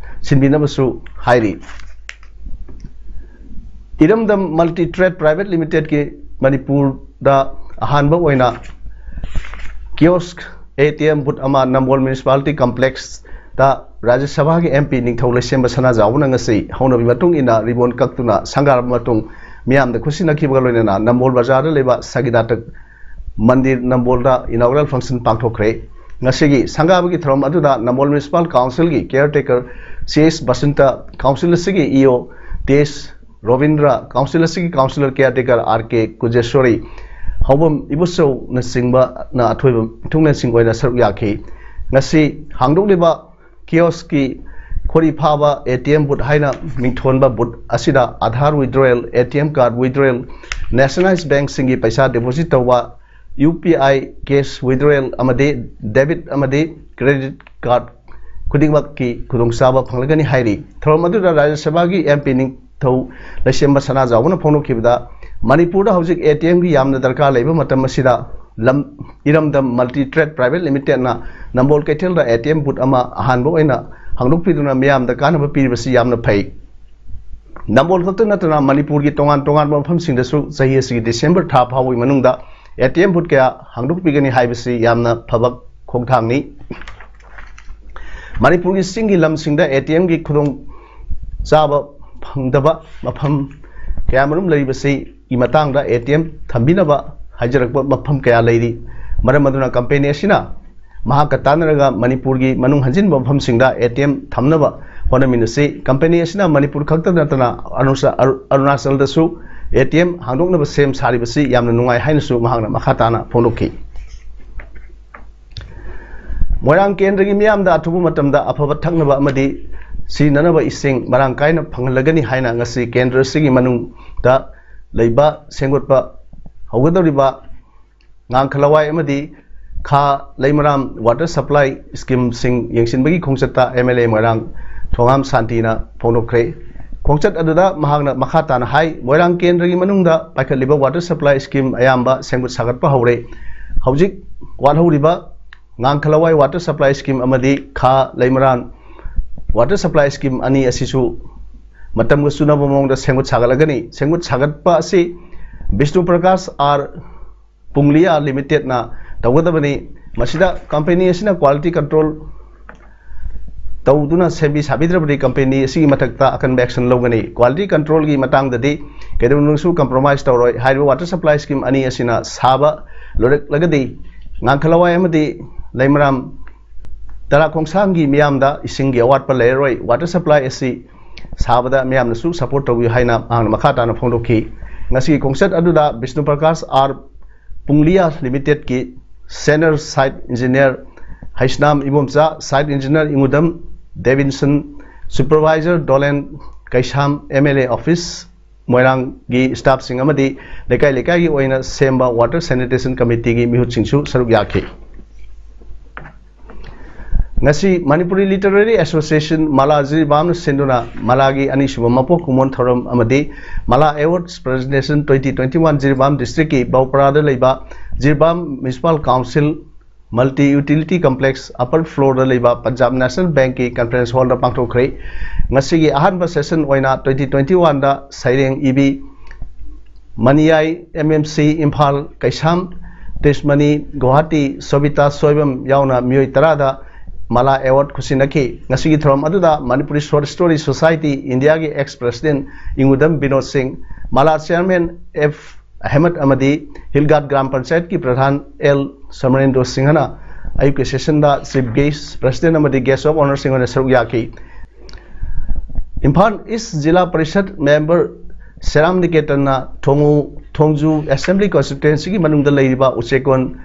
ꯁꯤꯟꯕꯤꯅꯕꯁꯨ ꯍꯥꯏꯔꯤ꯫ ꯏꯔꯝꯗꯝ Multi Trade Private Limitedꯀꯤ ꯃꯅꯤꯄꯨꯔꯗ ꯑꯍꯥꯟꯕ ꯑꯣꯏꯅ kiosk, ATM booth ꯑꯃ ꯅꯝꯕꯣꯜ Municipality Complexꯇ ꯔꯥꯖ꯭ꯌ ꯁꯚꯥꯒꯤ MP ꯅꯤꯡꯊꯧ ꯂꯩꯁꯦꯝꯕ ꯁꯅꯥꯖꯥꯎꯕꯅ ꯉꯁꯤ ꯍꯧꯅꯕꯤ ꯃꯇꯨꯡ ꯏꯟꯅ ribbon ꯀꯛꯇꯨꯅ ꯁꯪꯒꯥꯔꯕ ꯃꯇꯨꯡ ꯃꯤꯌꯥꯝꯗ ꯈꯨꯠꯁꯤꯟꯅꯈꯤꯕꯒ ꯂꯣꯏꯅꯅ ꯅꯝꯕꯣꯜ ꯕꯖꯥꯔꯗ ꯂꯩꯕ ꯁꯒꯤꯗꯥꯇ ꯃꯟꯗꯤꯔ ꯅꯝꯕꯣꯜꯗ inaugural function ꯄꯥꯡꯊꯣꯛꯈ꯭ꯔꯦ꯫ ꯉꯁꯤꯒꯤ ꯁꯪꯒꯥꯕꯒꯤ ꯊꯧꯔꯝ ꯑꯗꯨꯗ ꯅꯝꯕꯣꯜ Municipal Councilꯒꯤ caretaker C S Basanta, council ꯑꯁꯤꯒꯤ EO ꯇꯤ ꯑꯦꯁ ꯔꯣꯕꯤꯟꯗ꯭ꯔ, council ꯑꯁꯤꯒꯤ councillor caretaker ꯑꯥꯔ ꯀꯦ ꯀꯨꯖꯦꯁꯣꯔꯤ, ꯍꯧꯕꯝ ꯏꯕꯣꯆꯧꯅꯆꯤꯡꯕꯅ ꯑꯊꯣꯏꯕ ꯊꯨꯡꯅꯁꯤꯡ ꯑꯣꯏꯅ ꯁꯔꯨꯛ ꯌꯥꯈꯤ꯫ ꯉꯁꯤ ꯍꯥꯡꯗꯣꯛꯂꯤꯕ ꯀꯤꯑꯣꯁꯀꯤ ꯈꯣꯔꯤ ꯐꯥꯕ ꯑꯦ ꯇꯤ ꯑꯦꯝ ꯕꯨꯠ ꯍꯥꯏꯅ ꯃꯤꯡꯊꯣꯟꯕ ꯕꯨꯠ ꯑꯁꯤꯗ Aadhaar withdrawal, A T M card withdrawal, nationalise ꯕꯦꯡꯁꯤꯡꯒꯤ ꯄꯩꯁꯥ ꯗꯤꯄꯣꯖꯤꯠ ꯇꯧꯕ, ꯌꯨ ꯄꯤ ꯑꯥꯏ ꯀꯦꯁ ꯋꯤꯗ꯭ꯔꯣꯌꯦꯜ ꯑꯃꯗꯤ ꯗꯦꯕꯤꯠ ꯑꯃꯗꯤ ꯀ꯭ꯔꯦꯗꯤꯠ ꯀꯥꯔꯗ ꯈꯨꯗꯤꯡꯃꯛꯀꯤ ꯈꯨꯗꯣꯡꯆꯥꯕ ꯐꯪꯂꯒꯅꯤ ꯍꯥꯏꯔꯤ꯫ ꯊꯧꯔꯝ ꯑꯗꯨꯗ ꯔꯥꯖ꯭ꯌ ꯁꯚꯥꯒꯤ ꯑꯦꯝ ꯄꯤ ꯅꯤꯡꯊꯧ ꯂꯩꯁꯦꯝꯕ ꯁꯅꯥꯖꯥꯎꯕꯅ ꯐꯣꯡꯗꯣꯛꯈꯤꯕꯗ, ꯃꯅꯤꯄꯨꯔꯗ ꯍꯧꯖꯤꯛ ꯑꯦ ꯇꯤ ꯑꯦꯝꯒꯤ ꯌꯥꯝꯅ ꯗꯔꯀꯥꯔ ꯂꯩꯕ ꯃꯇꯝ ꯑꯁꯤꯗ ꯂꯝ ꯏꯔꯝꯗꯝ ꯃꯜꯇꯤ ꯇ꯭ꯔꯦꯗ ꯄ꯭ꯔꯥꯏꯚꯦꯠ ꯂꯤꯃꯤꯇꯦꯗꯅ ꯅꯝꯕꯣꯜ ꯀꯩꯊꯦꯜꯗ ꯑꯦ ꯇꯤ ꯑꯦꯝ ꯕꯨꯠ ꯑꯃ ꯑꯍꯥꯟꯕ ꯑꯣꯏꯅ ꯍꯥꯡꯗꯣꯛꯄꯤꯗꯨꯅ ꯃꯤꯌꯥꯝꯗ ꯀꯥꯟꯅꯕ ꯄꯤꯔꯤꯕꯁꯤ ꯌꯥꯝꯅ ꯐꯩ꯫ ꯅꯝꯕꯣꯜ ꯈꯛꯇ ꯅꯠꯇꯅ ꯃꯅꯤꯄꯨꯔꯒꯤ ꯇꯣꯉꯥꯟ ꯇꯣꯉꯥꯟꯕ ꯃꯐꯝꯁꯤꯡꯗꯁꯨ ꯆꯍꯤ ꯑꯁꯤꯒꯤ ꯗꯤꯁꯦꯝꯕꯔ ꯊꯥ ꯐꯥꯎꯕꯒꯤ ꯃꯅꯨꯡꯗ ꯑꯦ ꯇꯤ ꯑꯦꯝ ꯕꯨꯠ ꯀꯌꯥ ꯍꯥꯡꯗꯣꯛꯄꯤꯒꯅꯤ ꯍꯥꯏꯕꯁꯤ ꯌꯥꯝꯅ ꯐꯕ ꯈꯣꯡꯊꯥꯡꯅꯤ꯫ ꯃꯅꯤꯄꯨꯔꯒꯤ ꯆꯤꯡꯒꯤ ꯂꯝꯁꯤꯡꯗ ꯑꯦ ꯇꯤ ꯑꯦꯝꯒꯤ ꯈꯨꯗꯣꯡ ꯆꯥꯕ ꯐꯪꯗꯕ ꯃꯐꯝ ꯀꯌꯥꯃꯔꯨꯝ ꯂꯩꯔꯤꯕꯁꯤꯒꯤ ꯃꯇꯥꯡꯗ ꯑꯦ ꯇꯤ ꯑꯦꯝ ꯊꯝꯕꯤꯅꯕ ꯍꯥꯏꯖꯔꯛꯄ ꯃꯐꯝ ꯀꯌꯥ ꯂꯩꯔꯤ꯫ ꯃꯔꯝ ꯑꯗꯨꯅ ꯀꯝꯄꯦꯅꯤ ꯑꯁꯤꯅ ꯃꯍꯥꯛꯀ ꯇꯥꯟꯅꯔꯒ ꯃꯅꯤꯄꯨꯔꯒꯤ ꯃꯅꯨꯡ ꯍꯟꯖꯤꯟꯕ ꯃꯐꯝꯁꯤꯡꯗ ꯑꯦ ꯇꯤ ꯑꯦꯝ ꯊꯝꯅꯕ ꯍꯣꯠꯅꯃꯤꯟꯅꯁꯤ꯫ ꯀꯝꯄꯦꯅꯤ ꯑꯁꯤꯅ ꯃꯅꯤꯄꯨꯔ ꯈꯛꯇ ꯅꯠꯇꯅ ꯑꯔꯨꯅꯥꯆ-, ꯑꯔꯨ-, ꯑꯔꯨꯅꯥꯆꯜꯗꯁꯨ ꯑꯦ ꯇꯤ ꯑꯦꯝ ꯍꯥꯡꯗꯣꯛꯅꯕ ꯁꯦꯝ ꯁꯥꯔꯤꯕꯁꯤ ꯌꯥꯝꯅ ꯅꯨꯡꯉꯥꯏ ꯍꯥꯏꯅꯁꯨ ꯃꯍꯥꯛꯅ ꯃꯈꯥ ꯇꯥꯅ ꯐꯣꯡꯗꯣꯛꯈꯤ꯫ ꯃꯣꯏꯔꯥꯡ ꯀꯦꯟꯗ꯭ꯔꯒꯤ ꯃꯤꯌꯥꯝꯗ ꯑꯊꯨꯕ ꯃꯇꯝꯗ ꯑꯐꯕ ꯊꯛꯅꯕ ꯑꯃꯗꯤ ꯁꯤꯖꯤꯟꯅꯅꯕ ꯏꯁꯤꯡ ꯃꯔꯥꯡ ꯀꯥꯏꯅ ꯐꯪꯍꯜꯂꯒꯅꯤ ꯍꯥꯏꯅ ꯉꯁꯤ ꯀꯦꯟꯗ꯭ꯔ ꯑꯁꯤꯒꯤ ꯃꯅꯨꯡꯗ ꯂꯩꯕ ꯁꯦꯝꯒꯠꯄ ꯍꯧꯒꯗꯧꯔꯤꯕ ꯉꯥꯡꯈꯂꯋꯥꯏ ꯑꯃꯗꯤ ꯈꯥ ꯂꯩꯃꯔꯥꯝ ꯋꯥꯇꯔ ꯁꯄ꯭ꯂꯥꯏ ꯁ꯭ꯀꯤꯝꯁꯤꯡ ꯌꯦꯡꯁꯤꯟꯕꯒꯤ ꯈꯣꯡꯆꯠꯇ ꯑꯦꯝ ꯑꯦꯜ ꯑꯦ ꯃꯣꯏꯔꯥꯡ ꯊꯣꯉꯥꯝ ꯁꯥꯟꯇꯤꯅ ꯐꯣꯡꯗꯣꯛꯈ꯭ꯔꯦ꯫ ꯈꯣꯡꯆꯠ ꯑꯗꯨꯗ ꯃꯍꯥꯛꯅ ꯃꯈꯥ ꯇꯥꯅ ꯍꯥꯏ, ꯃꯣꯏꯔꯥꯡ ꯀꯦꯟꯗ꯭ꯔꯒꯤ ꯃꯅꯨꯡꯗ ꯄꯥꯏꯈꯠꯂꯤꯕ ꯋꯥꯇꯔ ꯁꯄ꯭ꯂꯥꯏ ꯁ꯭ꯀꯤꯝ ꯑꯌꯥꯝꯕ ꯁꯦꯝꯒꯠ ꯁꯥꯒꯠꯄ ꯍꯧꯔꯦ꯫ ꯍꯧꯖꯤꯛ ꯋꯥꯠꯍꯧꯔꯤꯕ ꯉꯥꯡꯈꯂꯋꯥꯏ ꯋꯥꯇꯔ ꯁꯄ꯭ꯂꯥꯏ ꯁ꯭ꯀꯤꯝ ꯑꯃꯗꯤ ꯈꯥ ꯂꯩꯃꯔꯥꯝ ꯋꯥꯇꯔ ꯁꯄ꯭ꯂꯥꯏ ꯁ꯭ꯀꯤꯝ ꯑꯅꯤ ꯑꯁꯤꯁꯨ ꯃꯇꯝꯒ ꯆꯨꯅꯕ ꯃꯑꯣꯡꯗ ꯁꯦꯝꯒꯠ ꯁꯥꯒꯠꯂꯒꯅꯤ꯫ ꯁꯦꯝꯒꯠ ꯁꯥꯒꯠꯄ ꯑꯁꯤ ꯕꯤꯁꯅꯨ ꯄ꯭ꯔꯀꯥꯁ ꯑꯥꯔ ꯄꯨꯡꯂꯤꯌꯥ ꯂꯤꯃꯤꯇꯦꯗꯅ ꯇꯧꯒꯗꯕꯅꯤ꯫ ꯃꯁꯤꯗ ꯀꯝꯄꯦꯅꯤ ꯑꯁꯤꯅ ꯀ꯭ꯋꯥꯂꯤꯇꯤ ꯀꯟꯇ꯭ꯔꯣꯜ ꯇꯧꯗꯨꯅ ꯁꯦꯝꯕꯤ ꯁꯥꯕꯤꯗ꯭ꯔꯕꯗꯤ ꯀꯝꯄꯦꯅꯤ ꯑꯁꯤꯒꯤ ꯃꯊꯛꯇ ꯑꯀꯟꯕ ꯑꯦꯛꯁꯟ ꯂꯧꯒꯅꯤ꯫ ꯀ꯭ꯋꯥꯂꯤꯇꯤ ꯀꯟꯇ꯭ꯔꯣꯜꯒꯤ ꯃꯇꯥꯡꯗꯗꯤ ꯀꯩꯗꯧꯅꯨꯡꯗꯁꯨ ꯀꯝꯄ꯭ꯔꯣꯃꯥꯏꯁ ꯇꯧꯔꯣꯏ꯫ ꯍꯥꯏꯔꯤꯕ ꯋꯥꯇꯔ ꯁꯄ꯭ꯂꯥꯏ ꯁ꯭ꯀꯤꯝ ꯑꯅꯤ ꯑꯁꯤꯅ ꯁꯥꯕ ꯂꯣꯏꯔꯛꯂꯒꯗꯤ ꯉꯥꯡꯈꯂꯋꯥꯏ ꯑꯃꯗꯤ ꯂꯩꯃꯔꯥꯝ ꯇꯔꯥ ꯈꯣꯡꯁꯥꯡꯒꯤ ꯃꯤꯌꯥꯝꯗ ꯏꯁꯤꯡꯒꯤ ꯑꯋꯥꯠꯄ ꯂꯩꯔꯔꯣꯏ꯫ ꯋꯥꯇꯔ ꯁꯄ꯭ꯂꯥꯏ ꯑꯁꯤ ꯁꯥꯕꯗ ꯃꯤꯌꯥꯝꯅꯁꯨ ꯁꯄꯣꯔꯠ ꯇꯧꯕꯤꯌꯨ ꯍꯥꯏꯅ ꯃꯍꯥꯛꯅ ꯃꯈꯥ ꯇꯥꯅ ꯐꯣꯡꯗꯣꯛꯈꯤ꯫ ꯉꯁꯤꯒꯤ ꯈꯣꯡꯆꯠ ꯑꯗꯨꯗ ꯕꯤꯁꯅꯨ ꯄ꯭ꯔꯀꯥꯁ ꯑꯥꯔ ꯄꯨꯡꯂꯤꯌꯥ ꯂꯤꯃꯤꯇꯦꯗꯀꯤ senior site engineer Heisnam Ibomcha, site engineer Ingudam Devinson, supervisor Dolen Keisham, M L A office ꯃꯣꯏꯔꯥꯡꯒꯤ ꯁ꯭ꯇꯥꯐꯁꯤꯡ ꯑꯃꯗꯤ ꯂꯩꯀꯥꯏ ꯂꯩꯀꯥꯏꯒꯤ ꯑꯣꯏꯅ ꯁꯦꯝꯕ ꯋꯥꯇꯔ ꯁꯦꯅꯤꯇꯦꯁꯟ ꯀꯃꯤꯇꯤꯒꯤ ꯃꯤꯍꯨꯠꯁꯤꯡꯁꯨ ꯁꯔꯨꯛ ꯌꯥꯈꯤ꯫ ꯉꯁꯤ ꯃꯅꯤꯄꯨꯔꯤ ꯂꯤꯇꯔꯦꯔꯤ ꯑꯦꯁꯣꯁꯤꯌꯦꯁꯟ ꯃꯂꯥ ꯖꯤꯔꯤꯕꯥꯝꯅ ꯁꯤꯟꯗꯨꯅ ꯃꯂꯥꯒꯤ ꯑꯅꯤꯁꯨꯕ ꯃꯄꯣꯛ ꯀꯨꯝꯑꯣꯟ ꯊꯧꯔꯝ ꯑꯃꯗꯤ ꯃꯂꯥ awards presentation twenty twenty-one Jiribam ꯗꯤꯁꯇ꯭ꯔꯤꯛꯀꯤ ꯕꯧꯄꯔꯥꯗ ꯂꯩꯕ Jiribam municipal council multi utility complex upper ꯐ꯭ꯂꯣꯔꯗ ꯂꯩꯕ ꯄꯟꯖꯥꯕ ꯅꯦꯁꯅꯦꯜ ꯕꯦꯡꯛꯀꯤ ꯀꯟꯐꯔꯦꯟꯁ ꯍꯣꯜꯗ ꯄꯥꯡꯊꯣꯛꯈ꯭ꯔꯦ꯫ ꯉꯁꯤꯒꯤ ꯑꯍꯥꯟꯕ ꯁꯦꯁꯟ ꯑꯣꯏꯅ twenty twenty-oneꯗ ꯁꯩꯔꯦꯡ ꯏꯕꯤ ꯃꯅꯤꯌꯥꯏ, ꯑꯦꯝ ꯑꯦꯝ ꯁꯤ ꯏꯝꯐꯥꯜ, ꯀꯩꯁꯥꯝ, ꯇꯦꯖꯃꯅꯤ, ꯒꯨꯋꯥꯍꯥꯇꯤ, ꯁꯣꯕꯤꯇꯥ ꯁꯣꯏꯕꯝ ꯌꯥꯎꯅ ꯃꯤꯑꯣꯏ ꯇꯔꯥꯗ ꯃꯂꯥ ꯑꯦꯋꯥꯔꯗ ꯈꯨꯠꯁꯤꯟꯅꯈꯤ꯫ ꯉꯁꯤꯒꯤ ꯊꯧꯔꯝ ꯑꯗꯨꯗ ꯃꯅꯤꯄꯨꯔꯤ ꯁꯣꯔꯠ ꯁ꯭ꯇꯣꯔꯤ ꯁꯣꯁꯥꯏꯇꯤ ꯏꯟꯗꯤꯌꯥꯒꯤ ꯑꯦꯛꯁ ꯄ꯭ꯔꯁꯤꯗꯦꯟꯠ ꯏꯉꯨꯗꯝ ꯕꯤꯅꯣꯗ ꯁꯤꯡ, ꯃꯂꯥ ꯆꯤꯌꯥꯔꯃꯦꯟ ꯑꯦꯐ ꯑꯍꯃꯗ ꯑꯃꯗꯤ ꯍꯤꯜ ꯒꯥꯔꯗ ꯒ꯭ꯔꯥꯝ ꯄꯟꯆꯥꯌꯠꯀꯤ ꯄ꯭ꯔꯙꯥꯟ ꯑꯦꯜ ꯁꯃꯔꯦꯟꯗ꯭ꯔꯣ ꯁꯤꯡꯍꯅ ꯑꯌꯨꯛꯀꯤ ꯁꯦꯁꯟꯗ ꯆꯤꯐ ꯒꯦꯁ꯭ꯠ, ꯄ꯭ꯔꯁꯤꯗꯦꯟꯠ ꯑꯃꯗꯤ ꯒꯦꯁ꯭ꯠ ꯑꯣꯐ ꯑꯣꯅꯔꯁꯤꯡ ꯑꯣꯏꯅ ꯁꯔꯨꯛ ꯌꯥꯈꯤ꯫ ꯏꯝꯐꯥꯜ ꯏꯁ꯭ꯠ ꯖꯤꯂꯥ ꯄꯔꯤꯁꯗ ꯃꯦꯝꯕꯔ ꯁꯦꯔꯥꯝ ꯅꯤꯀꯦꯇꯟꯅ ꯊꯣꯡꯉꯨ, ꯊꯣꯡꯖꯨ ꯑꯦꯁꯦꯝꯕ꯭ꯂꯤ ꯀꯟꯁꯇꯤꯇ꯭ꯋꯦꯟꯁꯤꯒꯤ ꯃꯅꯨꯡꯗ ꯂꯩꯔꯤꯕ ꯎꯆꯦꯛꯀꯣꯟ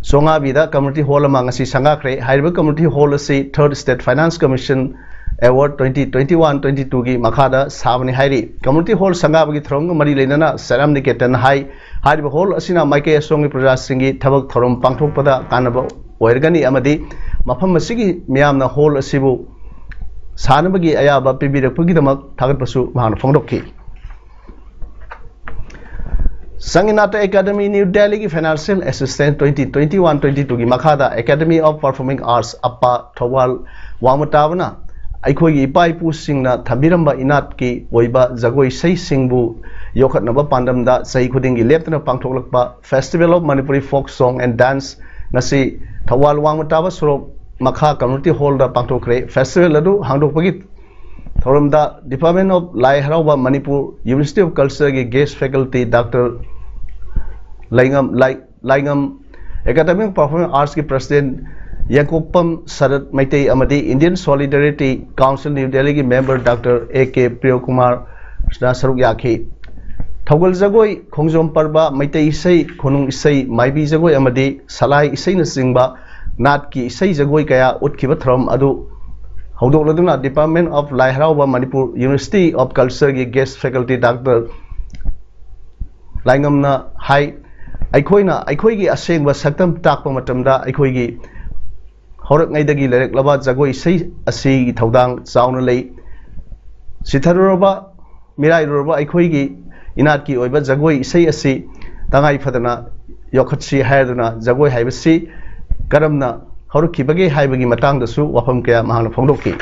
ꯆꯣꯉꯥꯕꯤꯗ ꯀꯝꯃ꯭ꯌꯨꯅꯤꯇꯤ ꯍꯣꯜ ꯑꯃ ꯉꯁꯤ ꯁꯪꯒꯥꯈ꯭ꯔꯦ꯫ ꯍꯥꯏꯔꯤꯕ ꯀꯝꯃ꯭ꯌꯨꯅꯤꯇꯤ ꯍꯣꯜ ꯑꯁꯤ Third State Finance Commission Award twenty twenty-one twenty-twoꯒꯤ ꯃꯈꯥꯗ ꯁꯥꯕꯅꯤ ꯍꯥꯏꯔꯤ꯫ ꯀꯝꯃ꯭ꯌꯨꯅꯤꯇꯤ ꯍꯣꯜ ꯁꯪꯒꯥꯕꯒꯤ ꯊꯧꯔꯝꯒ ꯃꯔꯤ ꯂꯩꯅꯅ ꯁꯦꯔꯥꯝ ꯅꯤꯀꯦꯇꯟꯅ ꯍꯥꯏ, ꯍꯥꯏꯔꯤꯕ ꯍꯣꯜ ꯑꯁꯤꯅ ꯃꯥꯏꯀꯩ ꯑꯁꯣꯝꯒꯤ ꯄ꯭ꯔꯖꯥꯁꯤꯡꯒꯤ ꯊꯕꯛ ꯊꯧꯔꯝ ꯄꯥꯡꯊꯣꯛꯄꯗ ꯀꯥꯟꯅꯕ ꯑꯣꯏꯔꯒꯅꯤ ꯑꯃꯗꯤ ꯃꯐꯝ ꯑꯁꯤꯒꯤ ꯃꯤꯌꯥꯝꯅ ꯍꯣꯜ ꯑꯁꯤꯕꯨ ꯁꯥꯅꯕꯒꯤ ꯑꯌꯥꯕ ꯄꯤꯕꯤꯔꯛꯄꯒꯤꯗꯃꯛ ꯊꯥꯒꯠꯄꯁꯨ ꯃꯍꯥꯛꯅ ꯐꯣꯡꯗꯣꯛꯈꯤ꯫ ꯁꯪꯒꯤꯅꯥꯇ ꯑꯦꯀꯥꯗꯃꯤ ꯅ꯭ꯌꯨ ꯗꯦꯜꯂꯤꯒꯤ ꯐꯥꯏꯅꯥꯟꯁꯤꯌꯦꯜ ꯑꯦꯁꯤꯁꯇꯦꯟꯁ twenty twenty-one twenty-twoꯒꯤ ꯃꯈꯥꯗ Academy of Performing Arts, ꯑꯞꯄꯥ, Thoubal ꯋꯥꯡꯃ ꯇꯥꯕꯅ ꯑꯩꯈꯣꯏꯒꯤ ꯏꯄꯥ ꯏꯄꯨꯁꯤꯡꯅ ꯊꯝꯕꯤꯔꯝꯕ ꯏꯅꯥꯠꯀꯤ ꯑꯣꯏꯕ ꯖꯒꯣꯏ ꯏꯁꯩꯁꯤꯡꯕꯨ ꯌꯣꯛꯈꯠꯅꯕ ꯄꯥꯟꯗꯝꯗ ꯆꯍꯤ ꯈꯨꯗꯤꯡꯒꯤ ꯂꯦꯞꯇꯅ ꯄꯥꯡꯊꯣꯛꯂꯛꯄ Festival of Manipuri Folk Song and Dance ꯉꯁꯤ ꯊꯧꯕꯥꯜ ꯋꯥꯡꯃ ꯇꯥꯕ ꯁꯣꯔꯣꯛ ꯃꯈꯥ ꯀꯝꯃ꯭ꯌꯨꯅꯤꯇꯤ ꯍꯣꯜꯗ ꯄꯥꯡꯊꯣꯛꯈ꯭ꯔꯦ꯫ ꯐꯦꯁꯇꯤꯚꯦꯜ ꯑꯗꯨ ꯍꯥꯡꯗꯣꯛꯄꯒꯤ ꯊꯧꯔꯝꯗ Department of Lai Haraoba Manipur University of Cultureꯒꯤ ꯒꯦꯁ꯭ꯠ ꯐꯦꯀꯜꯇꯤ ꯗꯥꯛꯇꯔ ꯂꯩꯉꯝ, ꯂꯥꯏ-, ꯂꯥꯏꯉꯝ, Academy of Performing Artsꯀꯤ ꯄ꯭ꯔꯁꯤꯗꯦꯟꯠ ꯌꯦꯡꯀꯣꯛꯄꯝ ꯁꯔꯠ ꯃꯩꯇꯩ ꯑꯃꯗꯤ Indian Solidarity Council ꯅ꯭ꯌꯨ ꯗꯦꯜꯂꯤꯒꯤ ꯃꯦꯝꯕꯔ ꯗꯥꯛꯇꯔ ꯑꯦ ꯀꯦ ꯄ꯭ꯔꯤꯌꯣꯀꯨꯃꯥꯔꯅ ꯁꯔꯨꯛ ꯌꯥꯈꯤ꯫ ꯊꯧꯒꯜ ꯖꯒꯣꯏ, ꯈꯣꯡꯖꯣꯝ ꯄꯔꯕ, ꯃꯩꯇꯩ ꯏꯁꯩ, ꯈꯨꯅꯨꯡ ꯏꯁꯩ, ꯃꯥꯏꯕꯤ ꯖꯒꯣꯏ ꯑꯃꯗꯤ ꯁꯂꯥꯏ ꯏꯁꯩꯅꯆꯤꯡꯕ ꯅꯥꯠꯀꯤ ꯏꯁꯩ ꯖꯒꯣꯏ ꯀꯌꯥ ꯎꯠꯈꯤꯕ ꯊꯧꯔꯝ ꯑꯗꯨ ꯍꯧꯗꯣꯛꯂꯗꯨꯅ Department of Lai Haraoba, Manipur University of Culture ꯒꯤ guest faculty Doctor ꯂꯥꯏꯉꯝꯅ ꯍꯥꯏ, ꯑꯩꯈꯣꯏꯅ ꯑꯩꯈꯣꯏꯒꯤ ꯑꯁꯦꯡꯕ ꯁꯛꯇꯝ ꯇꯥꯛꯄ ꯃꯇꯝꯗ ꯑꯩꯈꯣꯏꯒꯤ ꯍꯧꯔꯛꯉꯩꯗꯒꯤ ꯂꯩꯔꯛꯂꯕ ꯖꯒꯣꯏ ꯏꯁꯩ ꯑꯁꯤꯒꯤ ꯊꯧꯗꯥꯡ ꯆꯥꯎꯅ ꯂꯩ꯫ ꯁꯤꯊꯔꯨꯔꯕ, ꯃꯤꯔꯥꯏꯔꯨꯔꯕ ꯑꯩꯈꯣꯏꯒꯤ ꯏꯅꯥꯠꯀꯤ ꯑꯣꯏꯕ ꯖꯒꯣꯏ ꯏꯁꯩ ꯑꯁꯤ ꯇꯉꯥꯏ ꯐꯗꯅ ꯌꯣꯛꯈꯠꯁꯤ ꯍꯥꯏꯗꯨꯅ ꯖꯒꯣꯏ ꯍꯥꯏꯕꯁꯤ ꯀꯔꯝꯅ ꯍꯧꯔꯛꯈꯤꯕꯒꯦ ꯍꯥꯏꯕꯒꯤ ꯃꯇꯥꯡꯗꯁꯨ ꯋꯥꯐꯝ ꯀꯌꯥ ꯃꯍꯥꯛꯅ ꯐꯣꯡꯗꯣꯛꯈꯤ꯫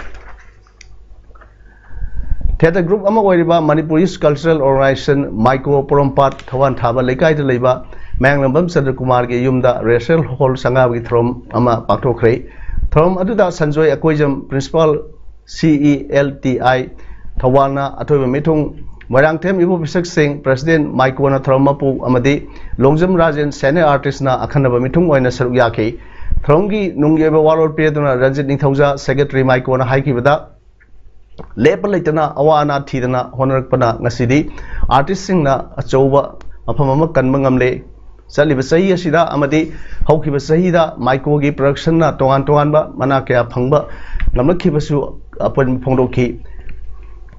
Theatre group ꯑꯃ ꯑꯣꯏꯔꯤꯕ Manipur Youth Cultural Organization, ꯃꯥꯏꯀꯣ, ꯄꯣꯔꯣꯝꯄꯥꯠ ꯊꯧꯕꯥꯜ ꯊꯥꯕ ꯂꯩꯀꯥꯏꯗ ꯂꯩꯕ ꯃꯌꯥꯡꯂꯝꯕꯝ ꯆꯟꯗ꯭ꯔꯀꯨꯃꯥꯔꯒꯤ ꯌꯨꯝꯗ Residential Hall ꯁꯪꯒꯥꯕꯒꯤ ꯊꯧꯔꯝ ꯑꯃ ꯄꯥꯡꯊꯣꯛꯈ꯭ꯔꯦ꯫ ꯊꯧꯔꯝ ꯑꯗꯨꯗ ꯁꯟꯖꯣꯏ ꯑꯀꯣꯏꯖꯝ, Principal, ꯁꯤ ꯏ ꯑꯦꯜ ꯇꯤ ꯑꯥꯏ ꯊꯧꯕꯥꯜꯅ ꯑꯊꯣꯏꯕ ꯃꯤꯊꯨꯡ, ꯃꯣꯏꯔꯥꯡꯊꯦꯝ ꯏꯕꯣ ꯄꯤꯁꯛ ꯁꯤꯡ, President ꯃꯥꯏꯀꯣꯅ ꯊꯧꯔꯝ ꯃꯄꯨ ꯑꯃꯗꯤ ꯂꯣꯡꯖꯝ ꯔꯥꯖꯦꯟ, Senior Artist ꯅ ꯑꯈꯟꯅꯕ ꯃꯤꯊꯨꯡ ꯑꯣꯏꯅ ꯁꯔꯨꯛ ꯌꯥꯈꯤ꯫ ꯊꯧꯔꯝꯒꯤ ꯅꯨꯡꯒꯤ ꯑꯣꯏꯕ ꯋꯥꯔꯣꯜ ꯄꯤꯔꯗꯨꯅ ꯔꯟꯖꯤꯠ ꯅꯤꯡꯊꯧꯖꯥ, Secretary ꯃꯥꯏꯀꯣꯅ ꯍꯥꯏꯈꯤꯕꯗ, ꯂꯦꯞꯄ ꯂꯩꯇꯅ ꯑꯋꯥ ꯑꯅꯥ ꯊꯤꯗꯅ ꯍꯣꯠꯅꯔꯛꯄꯅ ꯉꯁꯤꯗꯤ artist ꯁꯤꯡꯅ ꯑꯆꯧꯕ ꯃꯐꯝ ꯑꯃ ꯀꯟꯕ ꯉꯝꯂꯦ꯫ ꯆꯠꯂꯤꯕ ꯆꯍꯤ ꯑꯁꯤꯗ ꯑꯃꯗꯤ ꯍꯧꯈꯤꯕ ꯆꯍꯤꯗ ꯃꯥꯏꯀꯣꯒꯤ production ꯅ ꯇꯣꯉꯥꯟ ꯇꯣꯉꯥꯟꯕ ꯃꯅꯥ ꯀꯌꯥ ꯐꯪꯕ ꯉꯝꯂꯛꯈꯤꯕꯁꯨ ꯑꯄꯦꯟꯕ ꯐꯣꯡꯗꯣꯛꯈꯤ꯫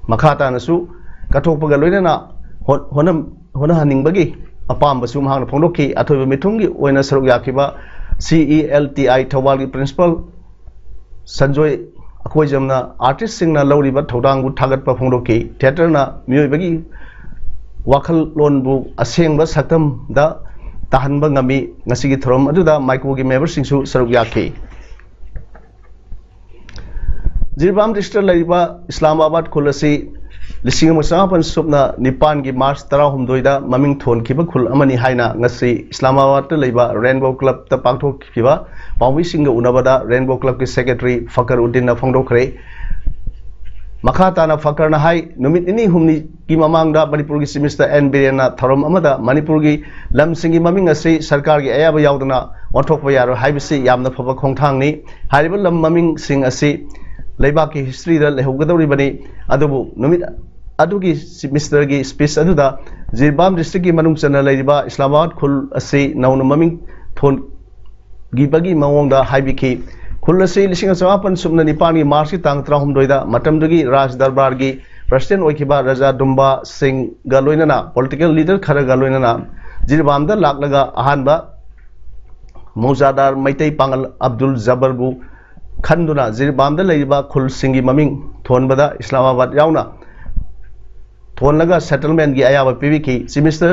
ꯃꯈꯥ ꯇꯥꯅꯁꯨ ꯀꯠꯊꯣꯛꯄꯒ ꯂꯣꯏꯅꯅ ꯍꯣꯠ-, ꯍꯣꯠꯅ-, ꯍꯣꯠꯅꯍꯟꯅꯤꯡꯕꯒꯤ ꯑꯄꯥꯝꯕꯁꯨ ꯃꯍꯥꯛꯅ ꯐꯣꯡꯗꯣꯛꯈꯤ꯫ ꯑꯊꯣꯏꯕ ꯃꯤꯊꯨꯡꯒꯤ ꯑꯣꯏꯅ ꯁꯔꯨꯛ ꯌꯥꯈꯤꯕ ꯁꯤ ꯏ ꯑꯦꯜ ꯇꯤ ꯑꯥꯏ ꯊꯧꯕꯥꯜꯒꯤ Principal ꯁꯟꯖꯣꯏ ꯑꯀꯣꯏꯖꯝꯅ artist ꯁꯤꯡꯅ ꯂꯧꯔꯤꯕ ꯊꯧꯗꯥꯡꯕꯨ ꯊꯥꯒꯠꯄ ꯐꯣꯡꯗꯣꯛꯈꯤ꯫ Theatre ꯅ ꯃꯤꯑꯣꯏꯕꯒꯤ ꯋꯥꯈꯜꯂꯣꯟꯕꯨ ꯑꯁꯦꯡꯕ ꯁꯛꯇꯝꯗ ꯇꯥꯍꯟꯕ ꯉꯝꯃꯤ꯫ ꯉꯁꯤꯒꯤ ꯊꯧꯔꯝ ꯑꯗꯨꯗ ꯃꯥꯏꯀꯣꯒꯤ member ꯁꯤꯡꯁꯨ ꯁꯔꯨꯛ ꯌꯥꯈꯤ꯫ ꯖꯤꯔꯤꯕꯥꯝ district ꯇ ꯂꯩꯔꯤꯕ ꯏꯁꯂꯥꯃꯥꯕꯥꯗ ꯈꯨꯜ ꯑꯁꯤ ꯂꯤꯁꯤꯡ ꯑꯃ ꯆꯃꯥꯄꯟ ꯁꯨꯞꯅ ꯅꯤꯄꯥꯟꯒꯤ March ꯇꯔꯥꯍꯨꯝꯗꯣꯏꯗ ꯃꯃꯤꯡ ꯊꯣꯟꯈꯤꯕ ꯈꯨꯜ ꯑꯃꯅꯤ ꯍꯥꯏꯅ ꯉꯁꯤ ꯏꯁꯂꯥꯃꯥꯕꯥꯗꯇ ꯂꯩꯕ Rainbow Club ꯇ ꯄꯥꯡꯊꯣꯛꯈꯤꯕ ꯄꯥꯎꯃꯤꯁꯤꯡꯒ ꯎꯅꯕꯗ Rainbow Club ꯀꯤ Secretary ꯐꯀꯔ ꯎꯗꯤꯟꯅ ꯐꯣꯡꯗꯣꯛꯈ꯭ꯔꯦ꯫ ꯃꯈꯥ ꯇꯥꯅ ꯐꯀꯔꯅ ꯍꯥꯏ, ꯅꯨꯃꯤꯠ ꯅꯤꯅꯤ ꯍꯨꯝꯅꯤꯒꯤ ꯃꯃꯥꯡꯗ ꯃꯅꯤꯄꯨꯔꯒꯤ Chief Minister ꯑꯦꯟ ꯕꯤꯔꯦꯟꯅ ꯊꯧꯔꯝ ꯑꯃꯗ ꯃꯅꯤꯄꯨꯔꯒꯤ ꯂꯝꯁꯤꯡꯒꯤ ꯃꯃꯤꯡ ꯑꯁꯤ ꯁꯔꯀꯥꯔꯒꯤ ꯑꯌꯥꯕ ꯌꯥꯎꯗꯅ ꯑꯣꯟꯊꯣꯛꯄ ꯌꯥꯔꯣꯏ ꯍꯥꯏꯕꯁꯤ ꯌꯥꯝꯅ ꯐꯕ ꯈꯣꯡꯊꯥꯡꯅꯤ꯫ ꯍꯥꯏꯔꯤꯕ ꯂꯝ ꯃꯃꯤꯡꯁꯤꯡ ꯑꯁꯤ ꯂꯩꯕꯥꯛꯀꯤ history ꯗ ꯂꯩꯍꯧꯒꯗꯧꯔꯤꯕꯅꯤ꯫ ꯑꯗꯨꯕꯨ ꯅꯨꯃꯤꯠ ꯑꯗꯨꯒꯤ Chief Minister ꯒꯤ speech ꯑꯗꯨꯗ ꯖꯤꯔꯤꯕꯥꯝ district ꯀꯤ ꯃꯅꯨꯡ ꯆꯟꯅ ꯂꯩꯔꯤꯕ ꯏꯁꯂꯥꯃꯥꯕꯥꯗ ꯈꯨꯜ ꯑꯁꯤ ꯅꯧꯅ ꯃꯃꯤꯡ ꯊꯣꯟꯈꯤꯕꯒꯤ ꯃꯑꯣꯡꯗ ꯍꯥꯏꯕꯤꯈꯤ꯫ ꯈꯨꯜ ꯑꯁꯤ ꯂꯤꯁꯤꯡ ꯑꯃ ꯆꯃꯥꯄꯟ ꯁꯨꯞꯅ ꯅꯤꯄꯥꯟꯒꯤ March ꯀꯤ ꯇꯥꯡ ꯇꯔꯥꯍꯨꯝꯗꯣꯏꯗ ꯃꯇꯝꯗꯨꯒꯤ ꯔꯥꯖ ꯗꯔꯕꯥꯔꯒꯤ President ꯑꯣꯏꯈꯤꯕ ꯔꯥꯖꯥ ꯗꯨꯝꯕꯥ ꯁꯤꯡꯒ ꯂꯣꯏꯅꯅ political leader ꯈꯔꯒ ꯂꯣꯏꯅꯅ ꯖꯤꯔꯤꯕꯥꯝꯗ ꯂꯥꯛꯂꯒ ꯑꯍꯥꯟꯕ ꯃꯧꯖꯥꯗꯥꯔ ꯃꯩꯇꯩ ꯄꯥꯉꯜ ꯑꯕꯗꯨꯜ ꯖꯕꯔꯕꯨ ꯈꯟꯗꯨꯅ ꯖꯤꯔꯤꯕꯥꯝꯗ ꯂꯩꯔꯤꯕ ꯈꯨꯜꯁꯤꯡꯒꯤ ꯃꯃꯤꯡ ꯊꯣꯟꯕꯗ ꯏꯁꯂꯥꯃꯥꯕꯥꯗ ꯌꯥꯎꯅ ꯊꯣꯟꯂꯒ settlement ꯀꯤ ꯑꯌꯥꯕ ꯄꯤꯕꯤꯈꯤ꯫ Chief Minister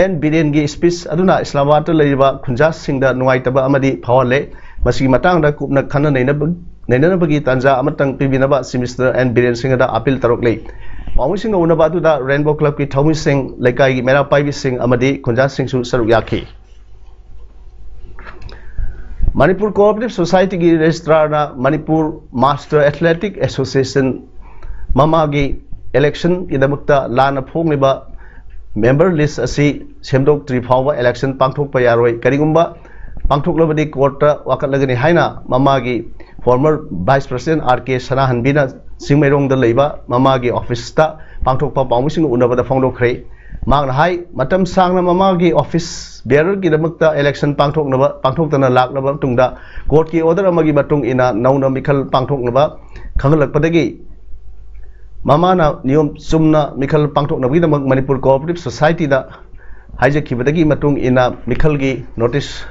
ꯑꯦꯟ ꯕꯤꯔꯦꯟꯒꯤ speech ꯑꯗꯨꯅ ꯏꯁꯂꯥꯃꯥꯕꯥꯗꯇ ꯂꯩꯔꯤꯕ ꯈꯨꯟꯖꯥꯁꯤꯡꯗ ꯅꯨꯡꯉꯥꯏꯇꯕ ꯑꯃꯗꯤ ꯐꯥꯎꯍꯜꯂꯦ꯫ ꯃꯁꯤꯒꯤ ꯃꯇꯥꯡꯗ ꯀꯨꯞꯅ ꯈꯟꯅ ꯅꯩꯅꯕ-, ꯅꯩꯅꯅꯕꯒꯤ ꯇꯥꯟꯖꯥ ꯑꯃꯇꯪ ꯄꯤꯕꯤꯅꯕ Chief Minister ꯑꯦꯟ ꯕꯤꯔꯦꯟ ꯁꯤꯡꯍꯗ appeal ꯇꯧꯔꯛꯂꯤ꯫ ꯄꯥꯎꯃꯤꯁꯤꯡꯒ ꯎꯅꯕ ꯑꯗꯨꯗ Rainbow Club ꯀꯤ ꯊꯧꯃꯤꯁꯤꯡ, ꯂꯩꯀꯥꯏꯒꯤ ꯃꯩꯔꯥ ꯄꯥꯏꯕꯤꯁꯤꯡ ꯑꯃꯗꯤ ꯈꯨꯟꯖꯥꯁꯤꯡꯁꯨ ꯁꯔꯨꯛ ꯌꯥꯈꯤ꯫ ꯃꯅꯤꯄꯨꯔ Cooperative Society ꯒꯤ registrar ꯅ ꯃꯅꯤꯄꯨꯔ Master Athletic Association ꯃꯃꯥꯒꯤ election ꯒꯤꯗꯃꯛꯇ ꯂꯥꯟꯅ ꯐꯣꯡꯂꯤꯕ member list ꯑꯁꯤ ꯁꯦꯝꯗꯣꯛꯇ꯭ꯔꯤ ꯐꯥꯎꯕ election ꯄꯥꯡꯊꯣꯛꯄ ꯌꯥꯔꯣꯏ꯫ ꯀꯔꯤꯒꯨꯝꯕ ꯄꯥꯡꯊꯣꯛꯂꯕꯗꯤ court ꯇ ꯋꯥꯀꯠꯂꯒꯅꯤ ꯍꯥꯏꯅ ꯃꯃꯥꯒꯤ former Vice President ꯑꯥꯔ ꯀꯦ ꯁꯅꯥꯍꯟꯕꯤꯅ ꯆꯤꯡꯃꯩꯔꯣꯡꯗ ꯂꯩꯕ ꯃꯃꯥꯒꯤ office ꯇ ꯄꯥꯡꯊꯣꯛꯄ ꯄꯥꯎꯃꯤꯁꯤꯡꯒ ꯎꯅꯕꯗ ꯐꯣꯡꯗꯣꯛꯈ꯭ꯔꯦ꯫ ꯃꯍꯥꯛꯅ ꯍꯥꯏ, ꯃꯇꯝ ꯁꯥꯡꯅ ꯃꯃꯥꯒꯤ office bearer ꯒꯤꯗꯃꯛꯇ election ꯄꯥꯡꯊꯣꯛꯅꯕ, ꯄꯥꯡꯊꯣꯛꯇꯅ ꯂꯥꯛꯂꯕ ꯃꯇꯨꯡꯗ court ꯀꯤ order ꯑꯃꯒꯤ ꯃꯇꯨꯡ ꯏꯟꯅ ꯅꯧꯅ ꯃꯤꯈꯜ ꯄꯥꯡꯊꯣꯛꯅꯕ ꯈꯪꯍꯜꯂꯛꯄꯗꯒꯤ ꯃꯃꯥꯅ ꯅꯤꯌꯣꯝ ꯆꯨꯝꯅ ꯃꯤꯈꯜ ꯄꯥꯡꯊꯣꯛꯅꯕꯒꯤꯗꯃꯛ ꯃꯅꯤꯄꯨꯔ Cooperative Society ꯗ ꯍꯥꯏꯖꯈꯤꯕꯗꯒꯤ ꯃꯇꯨꯡ ꯏꯟꯅ ꯃꯤꯈꯜꯒꯤ notice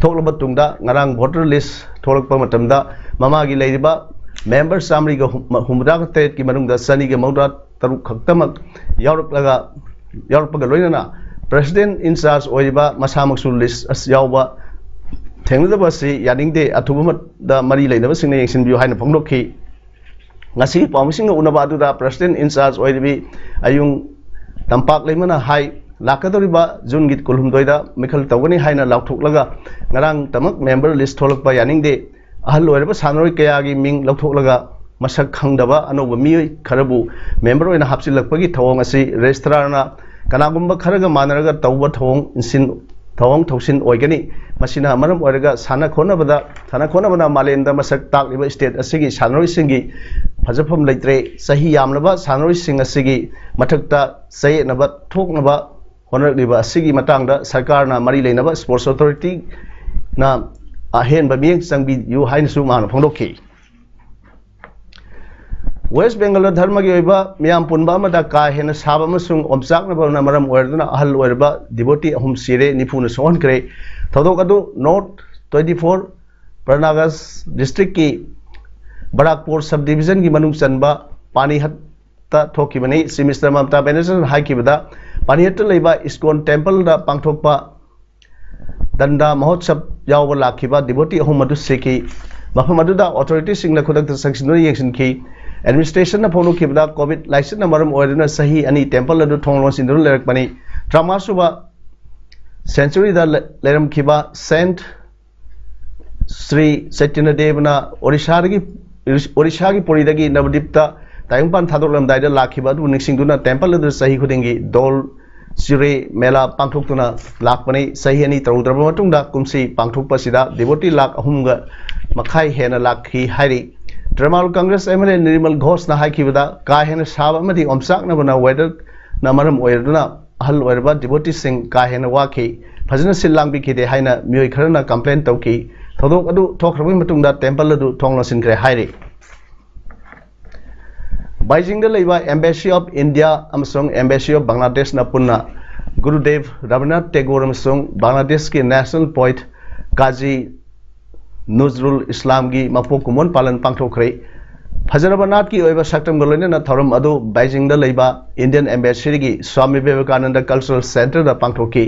ꯊꯣꯛꯂꯕ ꯃꯇꯨꯡꯗ ꯉꯔꯥꯡ voter list ꯊꯣꯛꯂꯛꯄ ꯃꯇꯝꯗ ꯃꯃꯥꯒꯤ ꯂꯩꯔꯤꯕ member ꯆꯥꯃꯔꯤꯒ ꯍꯨꯝꯐꯨꯇꯔꯥꯒ ꯇꯔꯦꯠꯀꯤ ꯃꯅꯨꯡꯗ ꯆꯅꯤꯒ ꯃꯧꯗ꯭ꯔꯥ ꯇꯔꯨꯛ ꯈꯛꯇꯃꯛ ꯌꯥꯎꯔꯛꯂꯒ, ꯌꯥꯎꯔꯛꯄꯒ ꯂꯣꯏꯅꯅ President in charge ꯑꯣꯏꯔꯤꯕ ꯃꯁꯥꯃꯛꯁꯨ list ꯑꯁꯤ ꯌꯥꯎꯕ ꯊꯦꯡꯅꯗꯕ ꯑꯁꯤ ꯌꯥꯅꯤꯡꯗꯦ꯫ ꯑꯊꯨꯕ ꯃꯇꯝꯗ ꯃꯔꯤ ꯂꯩꯅꯕꯁꯤꯡꯅ ꯌꯦꯡꯁꯤꯟꯕꯤꯌꯨ ꯍꯥꯏꯅ ꯐꯣꯡꯗꯣꯛꯈꯤ꯫ ꯉꯁꯤꯒꯤ ꯄꯥꯎꯃꯤꯁꯤꯡꯒ ꯎꯅꯕ ꯑꯗꯨꯗ President in charge ꯑꯣꯏꯔꯤꯕꯤ ꯑꯌꯨꯡ ꯇꯝꯄꯥꯛ ꯂꯩꯃꯅ ꯍꯥꯏ, ꯂꯥꯛꯀꯗꯧꯔꯤꯕ ꯖꯨꯟꯒꯤ ꯀꯨꯟꯍꯨꯝꯗꯣꯏꯗ ꯃꯤꯈꯜ ꯇꯧꯒꯅꯤ ꯍꯥꯏꯅ ꯂꯥꯎꯊꯣꯛꯂꯒ ꯉꯔꯥꯡꯇꯃꯛ member list ꯊꯣꯛꯂꯛꯄ ꯌꯥꯅꯤꯡꯗꯦ꯫ ꯑꯍꯜ ꯑꯣꯏꯔꯕ ꯁꯥꯟꯅꯔꯣꯏ ꯀꯌꯥꯒꯤ ꯃꯤꯡ ꯂꯧꯊꯣꯛꯂꯒ ꯃꯁꯛ ꯈꯪꯗꯕ ꯑꯅꯧꯕ ꯃꯤꯑꯣꯏ ꯈꯔꯕꯨ member ꯑꯣꯏꯅ ꯍꯥꯞꯆꯤꯜꯂꯛꯄꯒꯤ ꯊꯧꯑꯣꯡ ꯑꯁꯤ registrar ꯅ ꯀꯅꯥꯒꯨꯝꯕ ꯈꯔꯒ ꯃꯥꯟꯅꯔꯒ ꯇꯧꯕ ꯊꯧꯑꯣꯡ ꯏꯟꯁꯤꯟ-, ꯊꯧꯑꯣꯡ ꯊꯧꯁꯤꯟ ꯑꯣꯏꯒꯅꯤ꯫ ꯃꯁꯤꯅ ꯃꯔꯝ ꯑꯣꯏꯔꯒ ꯁꯥꯟꯅ ꯈꯣꯠꯅꯕꯗ, ꯁꯥꯟꯅ ꯈꯣꯠꯅꯕꯅ ꯃꯥꯂꯦꯝꯗ ꯃꯁꯛ ꯇꯥꯛꯂꯤꯕ state ꯑꯁꯤꯒꯤ ꯁꯥꯟꯅꯔꯣꯏꯁꯤꯡꯒꯤ ꯐꯖꯐꯝ ꯂꯩꯇ꯭ꯔꯦ꯫ ꯆꯍꯤ ꯌꯥꯝꯂꯕ ꯁꯥꯟꯅꯔꯣꯏꯁꯤꯡ ꯑꯁꯤꯒꯤ ꯃꯊꯛꯇ ꯆꯌꯦꯠꯅꯕ ꯊꯣꯛꯅꯕ ꯍꯣꯠꯅꯔꯛꯂꯤꯕ ꯑꯁꯤꯒꯤ ꯃꯇꯥꯡꯗ ꯁꯔꯀꯥꯔꯅ ꯃꯔꯤ ꯂꯩꯅꯕ sports authorityꯅ ꯑꯍꯦꯟꯕ ꯃꯤꯠꯌꯦꯡ ꯆꯪꯕꯤꯌꯨ ꯍꯥꯏꯅꯁꯨ ꯃꯥꯅ ꯐꯣꯡꯗꯣꯛꯈꯤ꯫ West Bengalꯗ ꯙꯔꯃꯒꯤ ꯑꯣꯏꯕ ꯃꯤꯌꯥꯝ ꯄꯨꯟꯕ ꯑꯃꯗ ꯀꯥ ꯍꯦꯟꯅ ꯁꯥꯕ ꯑꯃꯁꯨꯡ ꯑꯣꯝꯆꯥꯛꯅꯕꯅ ꯃꯔꯝ ꯑꯣꯏꯔꯗꯨꯅ ꯑꯍꯜ ꯑꯣꯏꯔꯕ devotee ꯑꯍꯨꯝ ꯁꯤꯔꯦ, ꯅꯤꯐꯨꯅ ꯁꯣꯛꯍꯟꯈ꯭ꯔꯦ꯫ ꯊꯧꯗꯣꯛ ꯑꯗꯨ North twenty four Parnagas districtꯀꯤ ꯕꯔꯥꯛꯄꯨꯔ sub divisionꯒꯤ ꯃꯅꯨꯡ ꯆꯟꯕ ꯄꯥꯅꯤꯍꯠꯇ ꯊꯣꯛꯈꯤꯕꯅꯤ꯫ Chief Minister ꯃꯃꯇꯥ ꯕꯦꯅꯔꯖꯤꯅ ꯍꯥꯏꯈꯤꯕꯗ, ꯄꯥꯅꯤꯍꯠꯇ ꯂꯩꯕ ꯏꯁꯀꯣꯟ templeꯗ ꯄꯥꯡꯊꯣꯛꯄ ꯗꯟꯗꯥ ꯃꯍꯣꯠꯁꯕ ꯌꯥꯎꯕ ꯂꯥꯛꯈꯤꯕ devotee ꯑꯍꯨꯝ ꯑꯗꯨ ꯁꯤꯈꯤ꯫ ꯃꯐꯝ ꯑꯗꯨꯗ authorityꯁꯤꯡꯅ ꯈꯨꯗꯛꯇ ꯆꯪꯁꯤꯟꯗꯨꯅ ꯌꯦꯡꯁꯤꯟꯈꯤ꯫ Administrationꯅ ꯐꯣꯡꯗꯣꯛꯈꯤꯕꯗ, COVID ꯂꯥꯏꯆꯠꯅ ꯃꯔꯝ ꯑꯣꯏꯗꯨꯅ ꯆꯍꯤ ꯑꯅꯤ temple ꯑꯗꯨ ꯊꯣꯡ ꯂꯣꯟꯁꯤꯟꯗꯨꯅ ꯂꯩꯔꯛꯄꯅꯤ꯫ ꯇꯔꯥꯃꯉꯥ ꯁꯨꯕ centuryꯗ ꯂꯩ-, ꯂꯩꯔꯝꯈꯤꯕ Saint ꯁ꯭ꯔꯤ ꯆꯩꯇꯟꯌ ꯗꯦꯕꯅ ꯑꯣꯔꯤꯁꯥꯗꯒꯤ, ꯑꯣꯔꯤꯁꯥꯒꯤ ꯄꯨꯔꯤꯗꯒꯤ ꯅꯕꯗꯤꯞꯇ ꯇꯥꯏꯕꯪꯄꯥꯟ ꯊꯥꯗꯣꯛꯂꯝꯗꯥꯏꯗ ꯂꯥꯛꯈꯤꯕ ꯑꯗꯨꯕꯨ ꯅꯤꯡꯁꯤꯡꯗꯨꯅ temple ꯑꯗꯨꯗ ꯆꯍꯤ ꯈꯨꯗꯤꯡꯒꯤ ꯗꯣꯜ ꯆꯤꯔꯦ ꯃꯦꯂꯥ ꯄꯥꯡꯊꯣꯛꯇꯨꯅ ꯂꯥꯛꯄꯅꯤ꯫ ꯆꯍꯤ ꯑꯅꯤ ꯇꯧꯔꯨꯗ꯭ꯔꯕ ꯃꯇꯨꯡꯗ ꯀꯨꯝꯁꯤ ꯄꯥꯡꯊꯣꯛꯄ ꯑꯁꯤꯗ devotee ꯂꯥꯈ ꯑꯍꯨꯝꯒ ꯃꯈꯥꯏ ꯍꯦꯟꯅ ꯂꯥꯛꯈꯤ ꯍꯥꯏꯔꯤ꯫ ꯇ꯭ꯔꯤꯅꯃꯨꯜ ꯀꯪꯒ꯭ꯔꯦꯁ MLA ꯅꯤꯔꯃꯜ ꯘꯣꯁꯅ ꯍꯥꯏꯈꯤꯕꯗ, ꯀꯥ ꯍꯦꯟꯅ ꯁꯥꯕ ꯑꯃꯗꯤ ꯑꯣꯝꯆꯥꯛꯅꯕꯅ weatherꯅ ꯃꯔꯝ ꯑꯣꯏꯔꯗꯨꯅ ꯑꯍꯜ ꯑꯣꯏꯔꯕ devoteeꯁꯤꯡ ꯀꯥ ꯍꯦꯟꯅ ꯋꯥꯈꯤ꯫ ꯐꯖꯅ ꯁꯤꯜ ꯂꯥꯡꯕꯤꯈꯤꯗꯦ ꯍꯥꯏꯅ ꯃꯤꯑꯣꯏ ꯈꯔꯅ complain ꯇꯧꯈꯤ꯫ ꯊꯧꯗꯣꯛ ꯑꯗꯨ ꯊꯣꯛꯈ꯭ꯔꯕꯒꯤ ꯃꯇꯨꯡꯗ temple ꯑꯗꯨ ꯊꯣꯡ ꯂꯣꯟꯁꯤꯟꯈ꯭ꯔꯦ ꯍꯥꯏꯔꯤ꯫ ꯕꯩꯖꯤꯡꯗ ꯂꯩꯕ Embassy of India ꯑꯃꯁꯨꯡ Embassy of ꯕꯪꯒ꯭ꯂꯥꯗꯦꯁꯅ ꯄꯨꯟꯅ ꯒꯨꯔꯨꯗꯦꯕ ꯔꯕꯤꯟꯗ꯭ꯔꯅꯥꯊ ꯇꯦꯒꯣꯔ ꯑꯃꯁꯨꯡ ꯕꯪꯒ꯭ꯂꯥꯗꯦꯁꯀꯤ national poet ꯀꯥꯖꯤ ꯅꯨꯖꯔꯨꯜ ꯏꯁꯂꯥꯝꯒꯤ ꯃꯄꯣꯛ ꯀꯨꯝꯑꯣꯟ ꯄꯥꯂꯟ ꯄꯥꯡꯊꯣꯛꯈ꯭ꯔꯦ꯫ ꯐꯖꯔꯕ ꯅꯥꯠꯀꯤ ꯑꯣꯏꯕ ꯁꯛꯇꯝꯒ ꯂꯣꯏꯅꯅ ꯊꯧꯔꯝ ꯑꯗꯨ ꯕꯩꯖꯤꯡꯗ ꯂꯩꯕ Indian Embassyꯒꯤ ꯁ꯭ꯋꯥꯃꯤ ꯕꯤꯕꯦꯀꯥꯅꯟꯗ Cultural Centreꯗ ꯄꯥꯡꯊꯣꯛꯈꯤ꯫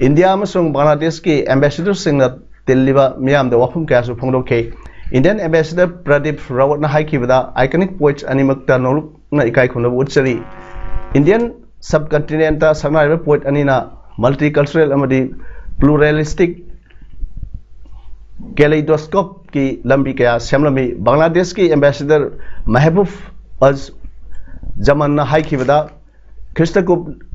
ꯏꯟꯗꯤꯌꯥ ꯑꯃꯁꯨꯡ ꯕꯪꯒ꯭ꯂꯥꯗꯦꯁꯀꯤ ambassadorꯁꯤꯡꯅ ꯇꯤꯜꯂꯤꯕ ꯃꯤꯌꯥꯝꯗ ꯋꯥꯐꯝ ꯀꯌꯥꯁꯨ ꯐꯣꯡꯗꯣꯛꯈꯤ꯫ Indian Ambassador Pradeep ꯔꯥꯋꯠꯅ ꯍꯥꯏꯈꯤꯕꯗ, iconic poets ꯑꯅꯤꯃꯛꯇ ꯅꯣꯂꯨꯛꯅ ꯏꯀꯥꯏ ꯈꯨꯝꯅꯕ ꯎꯠꯆꯔꯤ꯫ Indian subcontinentꯇ ꯁꯛꯅꯥꯏꯔꯤꯕ poet ꯑꯅꯤꯅ multicultural ꯑꯃꯗꯤ pluralistic kaleidoscopeꯀꯤ ꯂꯝꯕꯤ ꯀꯌꯥ ꯁꯦꯝꯂꯝꯃꯤ꯫ ꯕꯪꯒ꯭ꯂꯥꯗꯦꯁꯀꯤ ambassador ꯃꯦꯍꯕꯨꯕ ꯑꯖ ꯖꯃꯟꯅ ꯍꯥꯏꯈꯤꯕꯗ, ꯈ꯭ꯔꯤꯁꯇ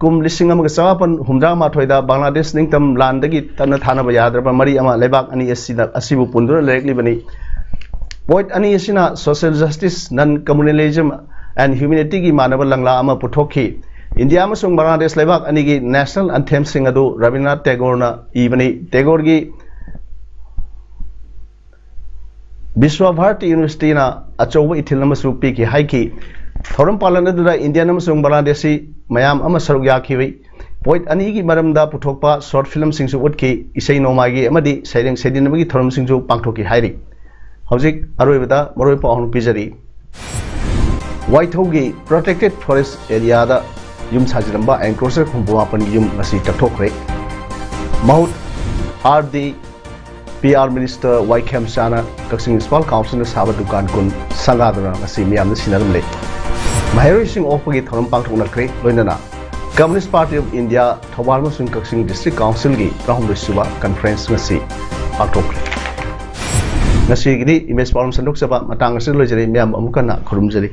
ꯀꯨꯝ ꯂꯤꯁꯤꯡ ꯑꯃꯒ ꯆꯃꯥꯄꯟ ꯍꯨꯝꯗ꯭ꯔꯥ ꯃꯥꯊꯣꯏꯗ ꯕꯪꯒ꯭ꯂꯥꯗꯦꯁ ꯅꯤꯡꯇꯝ ꯂꯥꯟꯗꯒꯤ ꯇꯠꯅ ꯊꯥꯅꯕ ꯌꯥꯗ꯭ꯔꯕ ꯃꯔꯤ ꯑꯃ ꯂꯩꯕꯥꯛ ꯑꯅꯤ ꯑꯁꯤꯗ ꯑꯁꯤꯕꯨ ꯄꯨꯟꯗꯨꯅ ꯂꯩꯔꯛꯂꯤꯕꯅꯤ꯫ ꯄꯣꯏꯠ ꯑꯅꯤ ꯑꯁꯤꯅ social justice, non communalism and humanity ꯒꯤ ꯃꯥꯟꯅꯕ ꯂꯪꯂꯥ ꯑꯃ ꯄꯨꯊꯣꯛꯈꯤ꯫ ꯏꯟꯗꯤꯌꯥ ꯑꯃꯁꯨꯡ ꯕꯪꯒ꯭ꯂꯥꯗꯦꯁ ꯂꯩꯕꯥꯛ ꯑꯅꯤꯒꯤ national anthem ꯁꯤꯡ ꯑꯗꯨ ꯔꯕꯤꯟꯗ꯭ꯔꯅꯥꯊ ꯇꯦꯒꯣꯔꯅ ꯏꯕꯅꯤ꯫ ꯇꯦꯒꯣꯔꯒꯤ ꯕꯤꯁ꯭ꯋ ꯚꯥꯔꯇꯤ ꯌꯨꯅꯤꯚꯔꯁꯤꯇꯤꯅ ꯑꯆꯧꯕ ꯏꯊꯤꯜ ꯑꯃꯁꯨ ꯄꯤꯈꯤ ꯍꯥꯏꯈꯤ꯫ ꯊꯧꯔꯝ ꯄꯥꯡꯂꯟ ꯑꯗꯨꯗ ꯏꯟꯗꯤꯌꯟ ꯑꯃꯁꯨꯡ ꯕꯪꯒ꯭ꯂꯥꯗꯦꯁꯤ ꯃꯌꯥꯝ ꯑꯃ ꯁꯔꯨꯛ ꯌꯥꯈꯤꯕ ꯄꯣꯏꯠ ꯑꯅꯤꯒꯤ ꯃꯔꯝꯗ ꯄꯨꯊꯣꯛꯄ short film ꯁꯤꯡꯁꯨ ꯎꯠꯈꯤ꯫ ꯏꯁꯩ ꯅꯣꯡꯃꯥꯏꯒꯤ ꯑꯃꯗꯤ ꯁꯩꯔꯦꯡ ꯁꯩꯗꯤꯟꯅꯕꯒꯤ ꯊꯧꯔꯝꯁꯤꯡꯁꯨ ꯄꯥꯡꯊꯣꯛꯈꯤ ꯍꯥꯏꯔꯤ꯫ ꯍꯧꯖꯤꯛ ꯑꯔꯣꯏꯕꯗ ꯃꯔꯨꯑꯣꯏꯕ ꯄꯥꯎ ꯑꯃ ꯄꯤꯖꯔꯤ꯫ ꯋꯥꯏꯊꯧꯒꯤ protected forest area ꯗ ꯌꯨꯝ ꯁꯥꯖꯤꯜꯂꯝꯕ encroacher ꯍꯨꯝꯐꯨ ꯃꯥꯄꯟꯒꯤ ꯌꯨꯝ ꯉꯁꯤ ꯀꯛꯊꯣꯛꯈ꯭ꯔꯦ꯫ ꯃꯍꯨꯠ R D P R minister ꯋꯥꯏꯈꯦꯝꯆꯥꯅ ꯀꯛꯆꯤꯡ ꯃ꯭ꯌꯨꯅꯤꯁꯤꯄꯥꯜ ꯀꯥꯎꯟꯁꯤꯜꯅ ꯁꯥꯕ ꯗꯨꯀꯥꯟ ꯀꯨꯟ ꯁꯪꯒꯥꯗꯨꯅ ꯉꯁꯤ ꯃꯤꯌꯥꯝꯗ ꯁꯤꯟꯅꯔꯝꯂꯦ꯫ ꯃꯍꯩꯔꯣꯏꯁꯤꯡ ꯑꯣꯛꯄꯒꯤ ꯊꯧꯔꯝ ꯄꯥꯡꯊꯣꯛꯅꯈ꯭ꯔꯦ꯫ ꯂꯣꯏꯅꯅ Communist Party of India Thoubal ꯑꯃꯁꯨꯡ ꯀꯛꯆꯤꯡ district council ꯒꯤ ꯇꯔꯥꯍꯨꯝꯗꯣꯏ ꯁꯨꯕ conference ꯉꯁꯤ ꯄꯥꯡꯊꯣꯛꯈ꯭ꯔꯦ꯫ ꯉꯁꯤꯒꯤꯗꯤ ꯏꯃꯦꯖ ꯄꯥꯎꯔꯝ ꯁꯟꯗꯣꯛꯆꯕ ꯃꯇꯥꯡ ꯑꯁꯤꯗ ꯂꯣꯏꯖꯔꯦ꯫ ꯃꯤꯌꯥꯝ ꯑꯃꯨꯛ ꯍꯟꯅ ꯈꯨꯔꯨꯝꯖꯔꯤ꯫